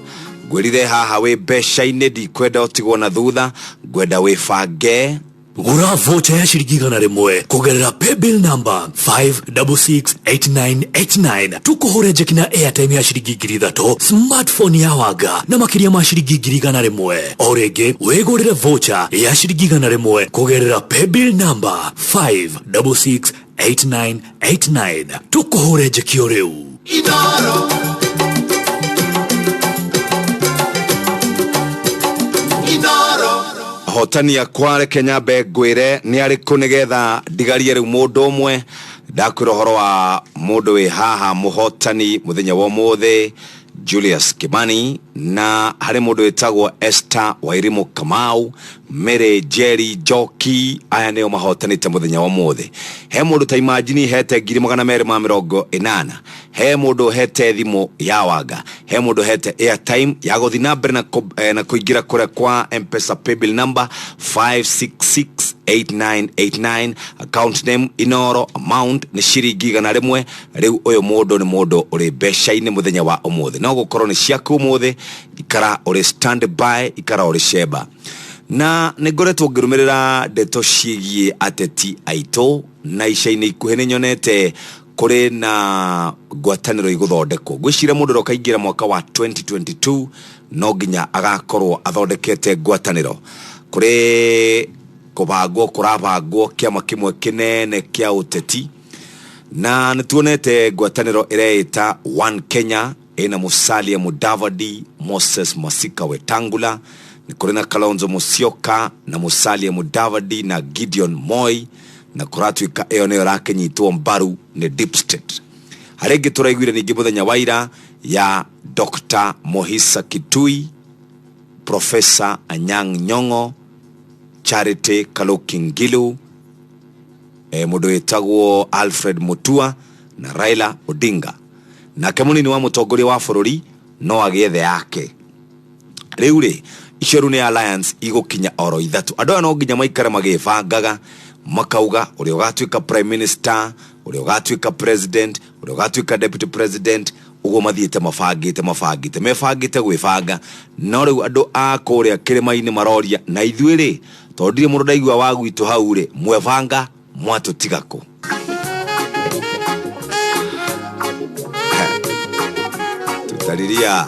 ngwĩrire haha wĩ mbeca-inĩ, ndikwenda ũtigwo na thutha, ngwenda wĩbange.
Gũra vocha ya ciringi 100 kũgerera paybill number 5668989, tũkũhũre njeki na airtime ya ciringi 3000, smartphone ya wanga na makĩria ma ciringi 100,000. O rĩngĩ wĩgũrĩre vocha ya ciringi 100 kũgerera paybill number 5668989, tũkũhũre njeki o rĩu.
Inoro. Inoro.
Ahotani akwa reke nyambe ngwĩre nĩ arĩkũ nĩgetha ndigarie rĩu mũndũ ũmwe. Ndakwĩra ũhoro wa mũndũ wĩ haha mũhotani mũthenya wa ũmũthĩ, Julius Kimani, na harĩ mũndũ wĩtagwo Esther Wairimu Kamau, Mary Jerry Njoki. Aya nĩo mahotanĩte mũthenya wa ũmũthĩ. He mũndũ ta imagine hete 280,000, he mũndũ hete thimũ ya wanga, he mũndũ hete airtime ya gũthiĩ na mbere na kũingĩra kũrĩa kwa M-Pesa paybill number 5668989, account name Inoro, amount nĩ ciringi 100. Rĩu ũyũ mũndũ nĩ mũndũ ũrĩ mbeca-inĩ mũthenya wa ũmũthĩ, no gũkorwo nĩ ciaku ũmũthĩ. Ikara ũrĩ stand by, ikara ũrĩ cemba. Na nĩ ngoretwo ngĩrũmĩrĩra ndeto ciĩgiĩ ateti aitũ, na ica-inĩ ikuhĩ nĩ nyonete kũrĩ na ngwatanĩro igũthondekwo. Ngwĩciria mũndũ ũrĩa ũkaingĩra mwaka wa 2022 no nginya agakorwo athondekete ngwatanĩro. Kũrĩ kũbangwo kũrabangwo kĩama kĩmwe kĩnene kĩa ũteti, na nĩ tuonete ngwatanĩro ĩreĩta One Kenya, ĩna Musalia Mudavadi, Moses Masika Wetangula, nĩ kũrĩ na Kalonzo Musyoka na Musalia Mudavadi na Gideon Moi. Na kũratuĩka ĩyo nĩyo ĩrakĩnyitwo mbaru nĩ deep state. Harĩ ĩngĩ tũraiguire ningĩ mũthenya wa ira ya Dr. Mohisa Kitui, Professor Anyang' Nyong'o, Charity Kaluki Ngilu, mũndũ wĩtagwo Alfred Mutua na Raila Odinga. Nake mũnini wa mũtongoria wa bũrũri no agĩethe yake. Rĩu rĩ, icio rĩu nĩ alliance igũkinya oro ithatũ. Andũ aya no nginya maikare magĩbangaga, makauga ũrĩa ũgatuĩka prime minister, ũrĩa ũgatuĩka president, ũrĩa ũgatuĩka deputy president, ũguo mathiĩte mabangĩte mabangĩte mebangĩte gwĩbanga. No rĩu andũ a kũrĩa kĩrĩma-inĩ maroria, na ithuĩ rĩ, tondũ ndirĩ mũndũ ndaigua wa gwitũ hau rĩ, mwebanga mwatũtiga kũ? Tutariria.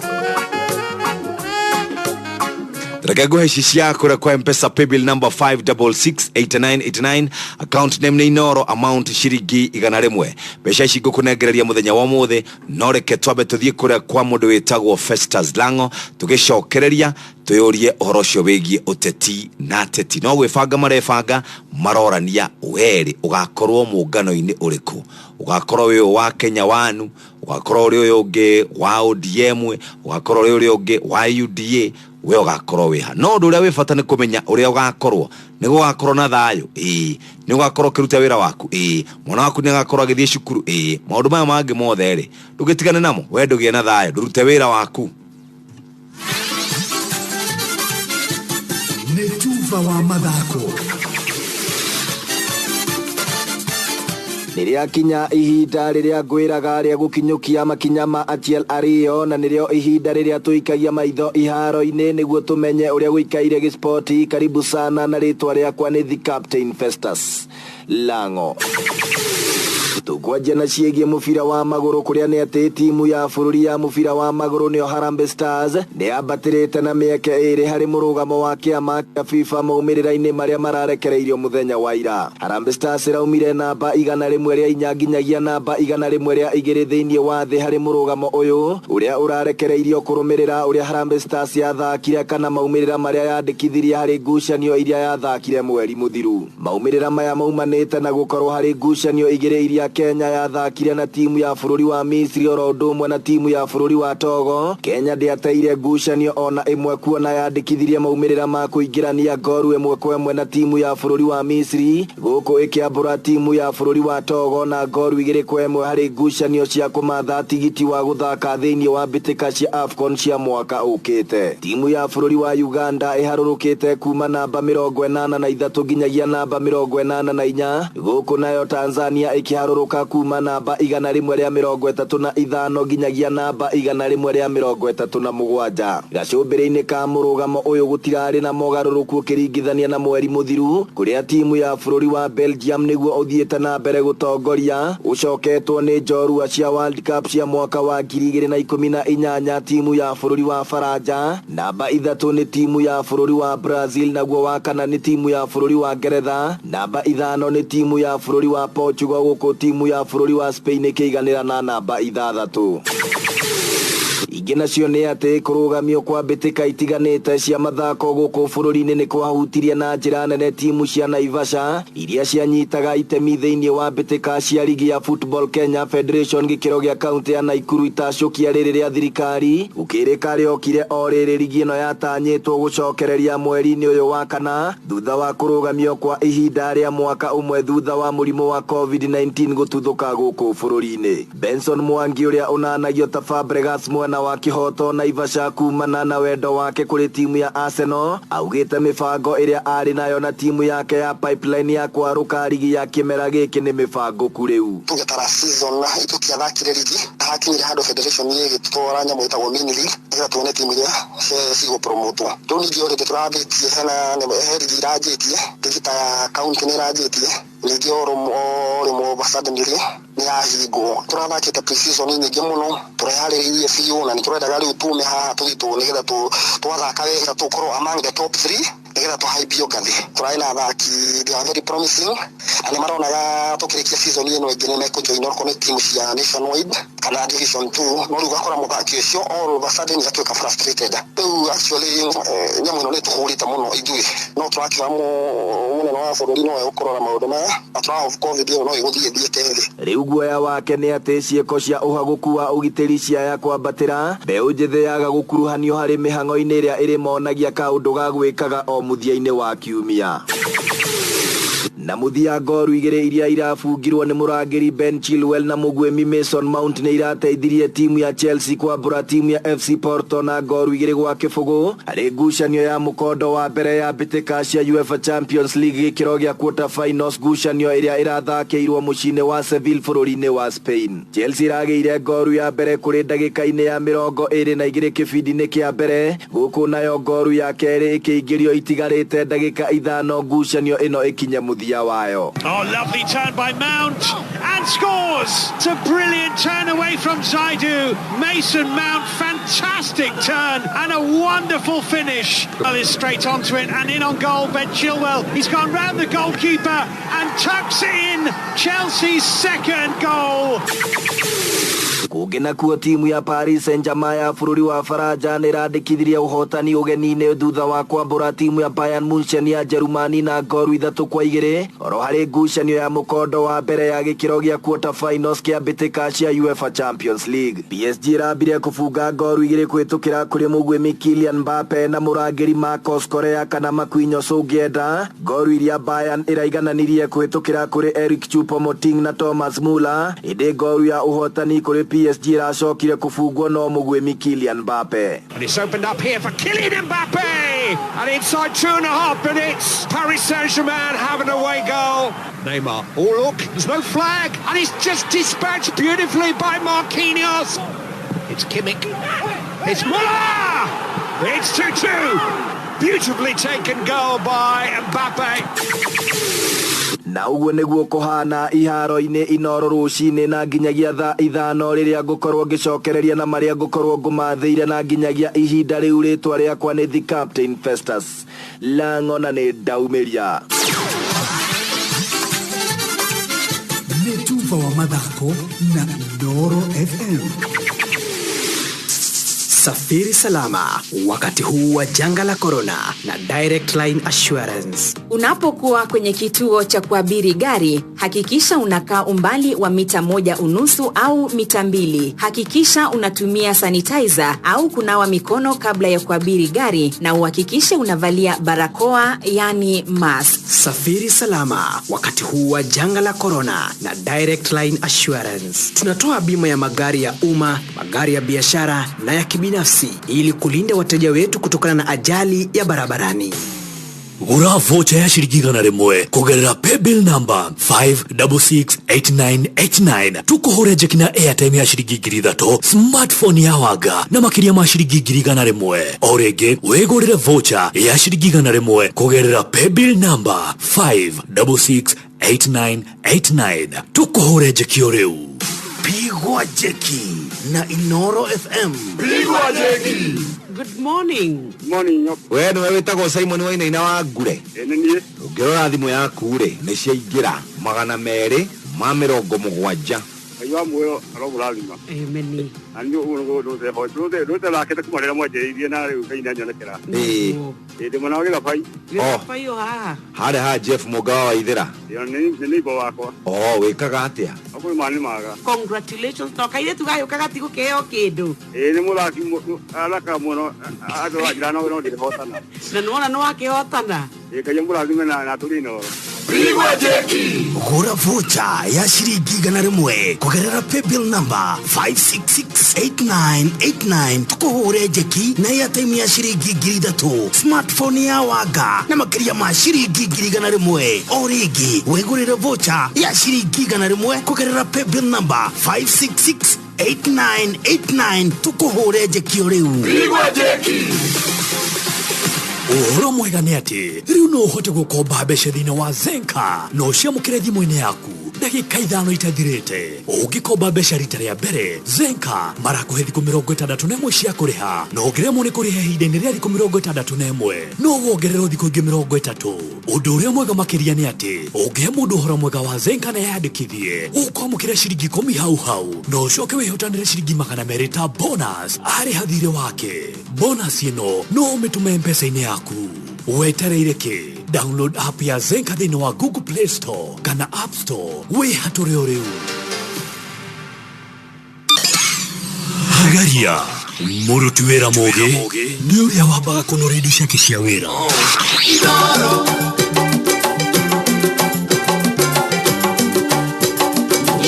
Reke nguhe ici cia kũrĩa kwa Mpesa paybill number 5668989, account name nĩ Inoro, amount ciringi 100. Mbeca ici ngũkũnengereria mũthenya wa ũmũthĩ, no reke twambe tũthiĩ kũrĩa kwa mũndũ wĩtagwo Festus Lango, tũgĩcokereria twĩyũrie ũhoro ũcio wĩgiĩ ũteti na ateti. No gwĩbanga marebanga, marorania werĩ ũgakorwo mũngano-inĩ ũrĩkũ, ũgakorwo wĩ ũyũ wa Kenya Wanu, ũgakorwo ũrĩ ũyũ ũngĩ wa ODM, ũgakorwo ũrĩ ũrĩa ũngĩ wa UDA, we ũgakorwo wĩ ha. No ũndũ ũrĩa wĩ bata nĩ kũmenya ũrĩa ũgakorwo. Nĩ gũgakorwo na thayũ? Ĩĩ. Nĩ ũgakorwo ũkĩruta wĩra waku? Ĩĩ. Mwana waku nĩ agakorwo agĩthiĩ cukuru? Ĩĩ. Maũndũ maya mangĩ mothe rĩ, ndũgĩtigane namo, we ndũgĩe na thayũ, ndũrute wĩra waku.
Nĩ tuba wa mathako.
Nĩrĩakinya ihinda rĩrĩa ngwĩraga rĩa gũkinyũkia makinya ma Atiel Ario, na nĩrĩo ihinda rĩrĩa tũikagia maitho iharo-inĩ nĩguo tũmenye ũrĩa gũikaire gĩspoti. Karibu sana, na rĩtwa rĩakwa nĩ The Captain Festus Lango. Tũkwanjia na ciĩgiĩ mũbira wa magũrũ, kũrĩa nĩ atĩ timu ya bũrũri ya mũbira wa magũrũ nĩyo Harambee Stars nĩ yambatĩrĩte na mĩeke ĩrĩ harĩ mũrũgamo wa kĩama kĩa FIFA maumĩrĩra-inĩ marĩa mararekereirio mũthenya wa ira. Harambee Stars ĩraumire namba 104 nginyagia namba 102 thĩinĩ wa thĩ harĩ mũrũgamo ũyũ ũrĩa ũrarekereirio kũrũmĩrĩra ũrĩa Harambee Stars yathakire kana maumĩrĩra marĩa yandĩkithirie harĩ ngucanio iria yathakire mweri mũthiru. Maumĩrĩra maya maumanĩte na gũkorwo harĩ ngucanio igĩrĩ iria Kenya yathakire na timu ya bũrũri wa Misri oro ũndũ ũmwe na timu ya bũrũri wa Togo. Kenya ndĩateire ngucanio ona ĩmwe kuona yandĩkithirie maumĩrĩra ma kũingĩrania ngoru 1-1 na timu ya bũrũri wa Misri, gũkũ ĩkĩambũra timu ya bũrũri wa Togo na ngoru 2-1 harĩ ngucanio cia kũmatha tigiti wa gũthaka thĩinĩ wa mbĩtĩka cia AFCON cia mwaka ũkĩte. Timu ya bũrũri wa Uganda ĩharũrũkĩte kuma namba 83 nginyagia namba 84, gũkũ nayo Tanzania ĩkĩharũrũka kuma namba 135 nginyagia namba 137. Gacũmbĩrĩ-inĩ ka mũrũgamo ũyũ gũtirarĩ na mogarũrũku ũkĩringithania na mweri mũthiru, kũrĩa timu ya bũrũri wa Belgium nĩguo ũthiĩte na mbere gũtongoria, ũcoketwo nĩ njorua cia World Cup cia mwaka wa 2018 timu ya bũrũri wa Faranja. Namba 3 nĩ timu ya bũrũri wa Brazil, naguo wa kana nĩ timu ya bũrũri wa Ngeretha. Namba 5 nĩ timu ya bũrũri wa Portugal, gũkũ timu ya bũrũri wa Spain ĩkĩiganĩra na namba 6. Ingĩ nacio nĩ atĩ kũrũgamio kwa mbĩtĩka itiganĩte cia mathako gũkũ bũrũri-inĩ nĩ kwahutirie na njĩra nene timu cia Naivasha iria cianyitaga itemi thĩinĩ wa mbĩtĩka cia ligi ya Football Kenya Federation gĩkĩro gĩa kaunti ya Naikuru itacũkia rĩrĩ rĩa thirikari, gũkĩrĩka rĩokire o rĩrĩ ligi ĩno yatanyĩtwo gũcokereria mweri-inĩ ũyũ wa kana thutha wa kũrũgamio kwa ihinda rĩa mwaka ũmwe thutha wa mũrimũ wa COVID-19 gũtuthũka gũkũ bũrũri-inĩ. Benson Mwangi ũrĩa ũnanagio ta Fabregas mwena wa kĩhoto Naivasha kumana na wendo wake kũrĩ timu ya Arsenal augĩte mĩbango ĩrĩa arĩ nayo na timu yake ya Pipeline ya kwarũka ligi ya kĩmera gĩkĩ nĩ mĩbangũku rĩu.
Tũgĩtara season tũkĩathakire ligi hakinyire handũ federation ĩgĩtwara nyamũ ĩtagwo mini league nĩgetha tuone timu iria cigũpromotwo. Rĩu ningĩ already tũrambĩtie hena he ligi iranjĩtie, ligi ta ya county nĩ ĩranjĩtie, ningĩ o rĩmwe suddenly nĩ yahingwo. Tũrathakĩte pre-season nyingĩ mũno, tũreharĩrĩirie biũ na nĩ tũrendaga rĩu tume haha tũgitwo nĩgetha twathaka wega tũkorwo among the top 3. Nĩgetha tũhaimbio ngathĩ. Tũrarĩ na athaki they are very promising na nĩ maronaga tũkĩrĩkia season ĩno ĩngĩ nĩ mekũjoin okorwo nĩ timu cia nationwide kana division 2, no rĩu ũgakora mũthaki ũcio all of a sudden atuĩka frustrated. Rĩu actually nyamũ ĩno nĩ tũhũrĩte mũno ithuĩ, no tũrakiuga mũnene wa bũrũri no egũkũrora maũndũ maya na tũrahope COVID ĩyo no ĩgũthiĩ ĩthiĩte thĩ.
Rĩu guoya wake nĩ atĩ ciĩko cia ũhagũku wa ũgitĩri ciaya kwambatĩra, mbeũ njĩthĩ yaga gũkuruhanio harĩ mĩhang'o-inĩ ĩrĩa ĩrĩmonagia kaũndũ ga gwĩkaga o mũthia-inĩ wa kiumia. Na mũthia, ngoru igĩrĩ iria irabungirwo nĩ mũrangĩri Ben Chilwell na mũguĩmi Mason Mount nĩ irateithirie timu ya Chelsea kwambũra timu ya FC Porto na ngoru 2-0 harĩ ngucanio ya mũkondo wa mbere ya mbĩtĩka cia UEFA Champions League gĩkĩro gĩa quarter finals, ngucanio ĩrĩa ĩrathakĩirwo mũciĩ-inĩ wa Seville bũrũri-inĩ wa Spain. Chelsea ĩragĩire ngoru ya mbere kũrĩ ndagĩka-inĩ ya 22 kĩbindi-inĩ kĩa mbere, gũkũ nayo ngoru ya kerĩ ĩkĩingĩrio itigarĩte ndagĩka 5 ngucanio ĩno ĩkinye mũthia wayo.
Oh, lovely turn by Mount and scores! It's a brilliant turn away from Zaidu. Mason Mount, fantastic turn and a wonderful finish. Well, is straight onto it and in on goal, Ben Chilwell. He's gone round the goalkeeper and tucks it in. Chelsea's second goal.
Kũngĩ nakuo, timu ya Paris Saint-Germain ya bũrũri wa Faranja nĩ ĩrandĩkithirie ũhotani ũgeni-inĩ thutha wa kwambũra timu ya Bayern Munchen ya Jerumani na ngoru 3-2 oro harĩ ngucanio ya mũkondo wa mbere ya gĩkĩro gĩa quarter finals kĩa mbĩtĩka cia UEFA Champions League. PSG ĩrambire kũbunga ngoru 2 kũhĩtũkĩra kũrĩ mũguĩmi Kylian Mbappe na mũrangĩri Marcos Correa kana Marquinhos ũngĩenda, ngoru iria Bayern ĩraigananirie kũhĩtũkĩra kũrĩ Eric Choupo-Moting na Thomas Muller, ĩndĩ ngoru ya ũhotani kũrĩ PSG ĩracokire kũbungwo no mũguĩmi Kylian Mbappe.
And it's opened up here for Kylian Mbappe! And inside 2.5 minutes, Paris Saint-Germain have an away goal. Neymar, oh look, there's no flag, and it's just dispatched beautifully by Marquinhos. It's Kimmich, it's Muller! It's 2-2. Beautifully taken goal by Mbappe.
Na ũguo nĩguo kũhana iharo-inĩ Inoro rũcinĩ na nginyagia thaa 5 rĩrĩa ngũkorwo ngĩcokereria na marĩa ngũkorwo ngũmathĩire, na nginyagia ihinda rĩu rĩtwa rĩakwa nĩ The Captain Festus Lango na nĩ ndaumĩria.
Nĩ tuba wa mathako na Inooro FM.
Safiri salama wakati huu wa janga la corona na Direct Line Assurance.
Unapokuwa kwenye kituo cha kuabiri gari, hakikisha unakaa umbali wa mita 1.5 au mita 2. Hakikisha unatumia sanitizer au kunawa mikono kabla ya kuabiri gari na uhakikishe unavalia barakoa, yani mask.
Safiri salama wakati huu wa janga la corona na Direct Line Assurance. Tunatoa bima ya magari ya umma, magari ya biashara na ya kibinafsi ili kulinda wateja wetu kutokana na ajali ya barabarani.
Gũra vocha ya ciringi 100 kũgerera paybill number 5668989 tukũhũre njeki na airtime ya ciringi 3,000, smartphone ya wanga na makĩria ma ciringi 100,000. O rĩngĩ, wĩgũrĩre vocha ya ciringi 100 kũgerera paybill number 5668989 tukũhũre njeki o rĩu.
Pigwa jeki na Inooro FM.
Pigwa jeki.
Good morning.
Morning.
We nĩwe wĩtagwo Simon Wainaina wa Ngure?
Ĩ nĩ niĩ.
Ũngĩrora thimũ yaku rĩ, nĩ ciaingĩra 270.
Ngai wa muoyo aromũrathima.
Amen.
Na niĩ ũguo nĩguo ndũthekete kuma rĩrĩa mwanjĩrĩirie na rĩu Ngai nĩanyonekera.
Ĩĩ.
Ĩ ndĩ mwena wa Gĩthabai.
Gĩthabai o haha.
Harĩa ha Jeff Mũgawa wa Ithĩra.
Ĩyo nĩ neighbor wakwa.
O wĩkaga atĩa?
Akũrĩ ma nĩ maga.
Congratulations. To kairĩtu gayũka gatigũkĩheo kĩndũ.
Ĩ nĩ mũthaki athakaga mũno, andũ anjĩra no ndĩrĩhotana.
Na nĩwona nĩwakĩhotana.
Ĩ Ngai amũrathime na atũrie Inooro.
Pigwa jeki.
Gũra vocha ya ciringi 100 kũgerera paybill number 5668989 tukũhũre njeki na airtime ya ciringi 3,000, smartphone ya wanga na makĩria ma ciringi 100,000. O rĩngĩ, wĩgũrĩre vocha ya ciringi 100 kũgerera paybill number 5668989 tukũhũre njeki o rĩu.
Pigwa jeki.
Ũhoro mwega nĩ atĩ rĩu no ũhote gũkomba mbeca thĩinĩ wa Zenka na ũciamũkĩre thimũ-inĩ yaku. Ndagĩka 5 itathirĩte. Ũngĩkomba mbeca rita rĩa mbere, Zenka marakũhe thikũ 61 cia kũrĩha, na ũngĩremwo nĩ kũrĩha ihinda-inĩ rĩa thikũ 61, no wongererwo thikũ ingĩ 30. Ũndũ ũrĩa mwega makĩria nĩ atĩ ũngĩhe mũndũ ũhoro mwega wa Zenka na yandĩkithie, ũkwamũkĩra ciringi 10 hau hau, na ũcoke wĩhotanĩre ciringi 200 ta bonus arĩha thirĩ wake. Bonus ĩno no ũmĩtũme M-Pesa-inĩ yaku. Wetereire kĩ? Download app ya Zenka thĩinĩ wa Google Play Store kana App Store wĩhatũre o rĩu. Hagaria mũruti wĩra mũgĩ nĩ ũrĩa wambaga kũnora indo ciake cia wĩra.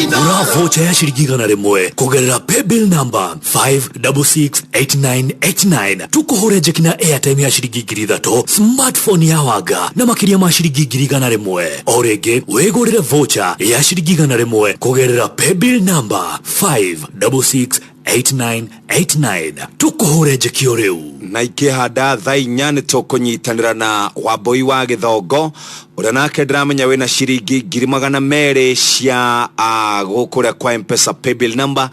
Gũra vocha ya ciringi 100 kũgerera paybill number 5668989, tũkũhũre njeki na airtime ya ciringi 3,000, smartphone ya wanga na makĩria ma ciringi 100,000. O rĩngĩ, wĩgũrĩre vocha ya ciringi 100 kũgerera paybill number 5668989, tũkũhũre njeki o rĩu.
Na ikĩhanda thaa 4 nĩ tũkũnyitanĩra na Wambui wa Gĩthongo, ũrĩa nake ndĩramenya wĩna ciringi 200,000 cia gũkũrĩa kwa M-Pesa paybill number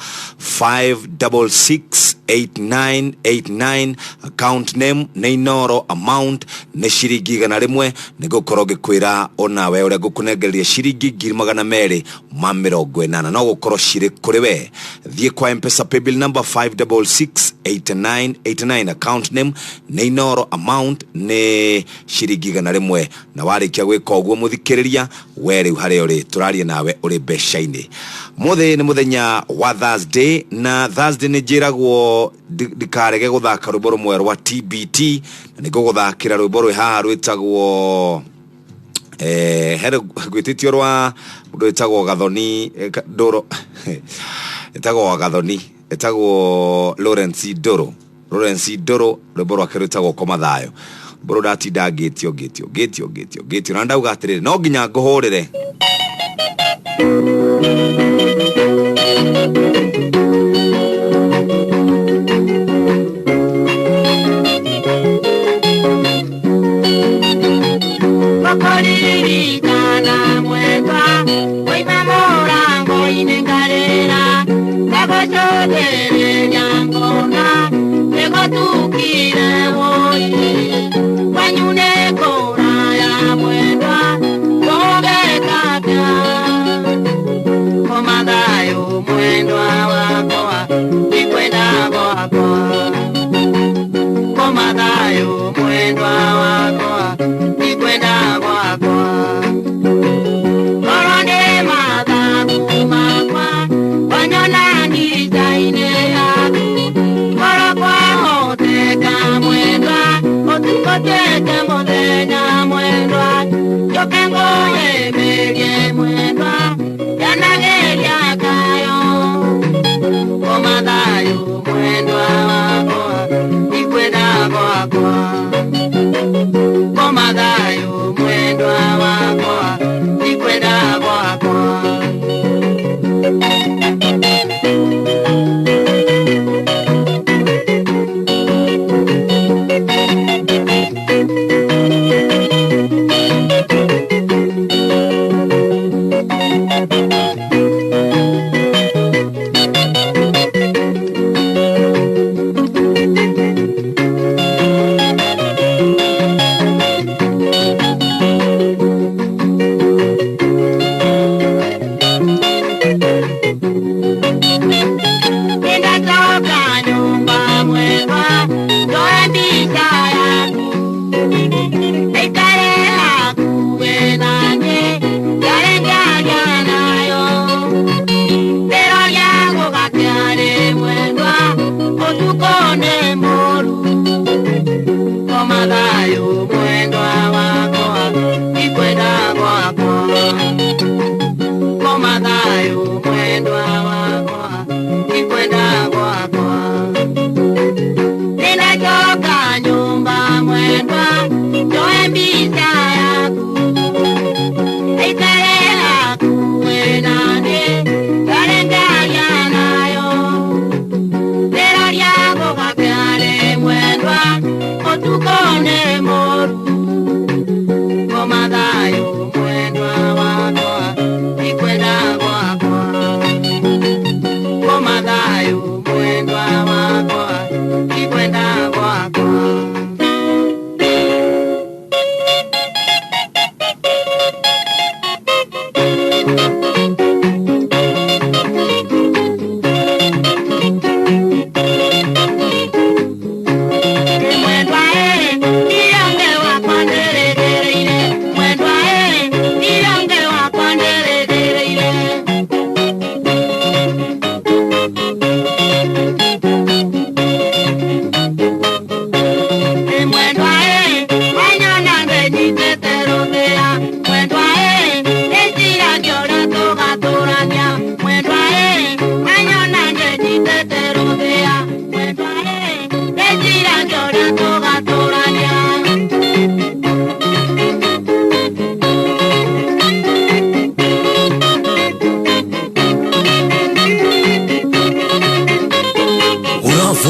5668989, account name nĩ Inoro, amount nĩ ciringi 100. Nĩ ngũkorwo ngĩkwĩra onawe ũrĩa ngũkũnengereria ciringi 280,000, no gũkorwo cirĩ kũrĩ we. Thiĩ kwa M-Pesa paybill number 5668989, account name nĩ Inoro, amount nĩ ciringi 100. Na warĩkia gwĩka ũguo, mũthikĩrĩria, we rĩu harĩa ũrĩ tũraria nawe ũrĩ mbeca-inĩ. Mũthĩ nĩ mũthenya wa Thursday, na Thursday nĩ njĩragwo ndikarege gũthaka rwĩmbo rũmwe rwa TBT, na nĩ ngũgũthakĩra rwĩmbo rwĩ haha rwĩtagwo here gwĩtĩtio rwa mũndũ wĩtagwo Gathoni Ndũrũ, ĩtagwo Gathoni, ĩtagwo Lawrence Ndũrũ. Lawrence Ndũrũ, rwĩmbo rwake rwĩtagwo Koma Thayũ. Rwĩmbo rũu ndatinda ngĩtio ngĩtio ngĩtio ngĩtio ngĩtio, na ndauga atĩrĩrĩ, no nginya ngũhũrĩre.
Ngũkũririkana mwendwa, woima mũrango-inĩ ngarĩra, ngagũcũthĩrĩria ngona nĩgũtukire wũi. Kwanyu nĩ kũraya mwendwa, kũngĩka atĩa? Koma thayũ mwendwa wakwa, ndikwenda gwakwa. Koma thayũ mwendwa wakwa, ndikwenda gwakwa. Korwo nĩ mathagu makwa, wanyona nditha-inĩ yaku. Korwo kwahoteka mwendwa, ũtukũ tuĩke mũthenya mwendwa, njũke ngũhĩmbĩrie mwendwa, ndanagĩria kayũ. Koma thayũ mwendwa wakwa, ndikwenda gwakwa. Koma thayũ mwendwa wakwa, ndikwenda gwakwa.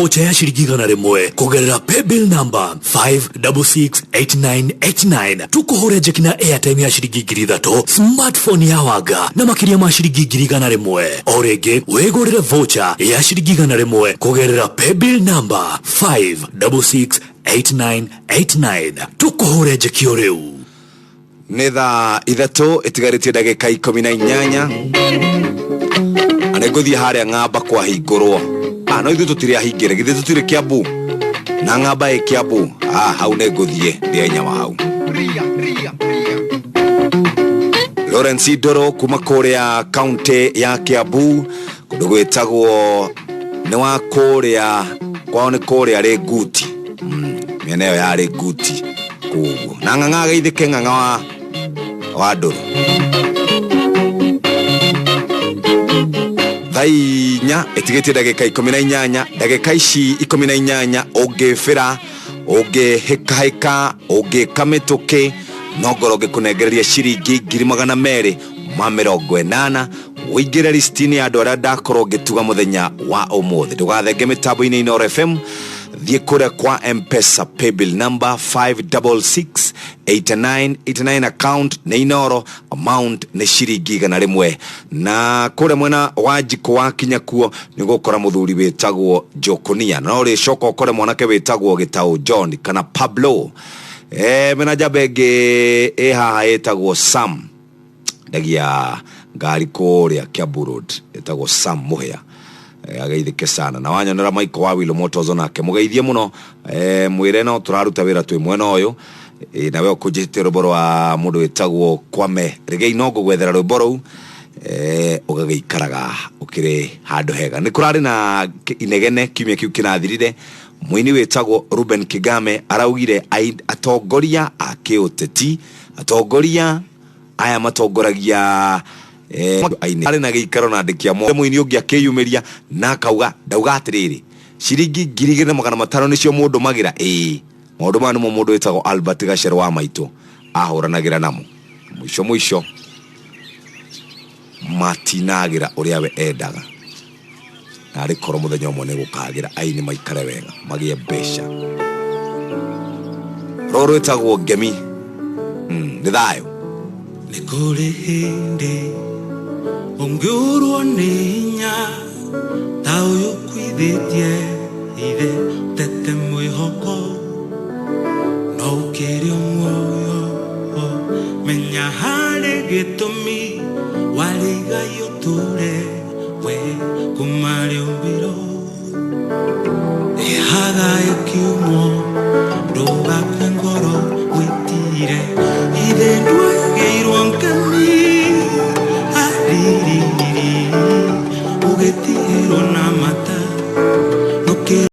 voucher ya ciringi 100 kũgerera paybill number 5668989. Tũkũhũre njeki na airtime ya ciringi 3,000, smartphone ya wanga na makĩria ma ciringi 100,000. O rĩngĩ wĩgũrĩre voucher ya ciringi 100 kũgerera paybill number 5668989. Tũkũhũre njeki o rĩu.
Nĩ thaa 3 ĩtigarĩtie ndagĩka 18, na nĩ ngũthiĩ harĩa ng'amba kwahingũrwo. No ithuĩ tũtirĩ ahingĩre, githĩ tũtirĩ Kiambu na ng'amba ĩ Kiambu. Hau nĩ ngũthiĩ ndĩe nyama hau. Lawrence Ndoro kuma kũrĩa kaunti ya Kiambu, kũndũ gwĩtagwo nĩ wa kũrĩa kwao nĩ kũrĩa Rĩnguti. Mĩena ĩyo ya Rĩnguti kũguo na ng'ang'a ageithĩke ng'ang'a wa Ndũrũ. Thaa 4 ĩtigĩtie ndagĩka 18, ndagĩka ici 18 ũngĩbĩra, ũngĩhĩkahĩka, ũngĩka mĩtũkĩ, no ngorwo ngĩkũnengereria ciringi 280,000 ũingĩre listi-inĩ ya andũ arĩa ndakorwo ngĩtuga mũthenya wa ũmũthĩ. Ndũgathenge mĩtambo-inĩ Inooro FM, thiĩ kũrĩa kwa M-Pesa paybill number 5668989, account nĩ Inooro, amount nĩ ciringi 100. Na kũrĩa mwena wa njiko wakinya kuo nĩ ũgũkora mũthuri wĩtagwo Njokonia, na no ũrĩcoka ũkore mwanake wĩtagwo Gĩtaũ John kana Pablo. Mena njamba ĩngĩ ĩ haha ĩtagwo Sam, ndagia ngari kũrĩa Kiambu Road, ĩtagwo Sam Mũhĩa. Ageithĩke sana. Na wanyonera Michael wa Willow Motors onake mũgeithie mũno, mwĩre no tũraruta wĩra twĩ mwena ũyũ. Nawe ũkũnjĩte rwĩmbo rwa mũndũ wĩtagwo Kwame Regei, no ngũgwethera rwĩmbo rũu, ũgagĩikaraga ũkĩrĩ handũ hega. Nĩ kũrarĩ na inegene kiumia kĩu kĩrathirire. Mũini wĩtagwo Ruben Kigame araugire atongoria a kĩũteti, atongoria aya matongoragia aini arĩ na gĩikaro na andĩki a mũini ũngĩ akĩyumĩria na akauga, ndauga atĩrĩrĩ, ciringi 2,500 nĩcio mũndũ magĩra. Ĩĩ, maũndũ maya nĩmo mũndũ wĩtagwo Albert Gacero wa maitũ ahũranagĩra namo. Mũico mũico matinagĩra ũrĩa we endaga, na arĩ korwo mũthenya ũmwe nĩ gũkagĩra aini maikare wega magĩe mbeca. Rũrũ rwĩtagwo Ngemi. Nĩ thayũ.
Nĩ kũrĩ hĩndĩ ũngĩũrwo nĩ hinya ta ũyũ ũkuithĩtie ithe tete mwĩhoko, no ũkĩrĩ o muoyo, menya harĩ gĩtũmi warĩigai ũtũre we kuma rĩũmbĩro. Ĩhaga ĩkiumwo ndũgakue ngoro wĩtire, ithe ndwagĩirwo ngemi aririri ũgĩtigĩrwo na mata.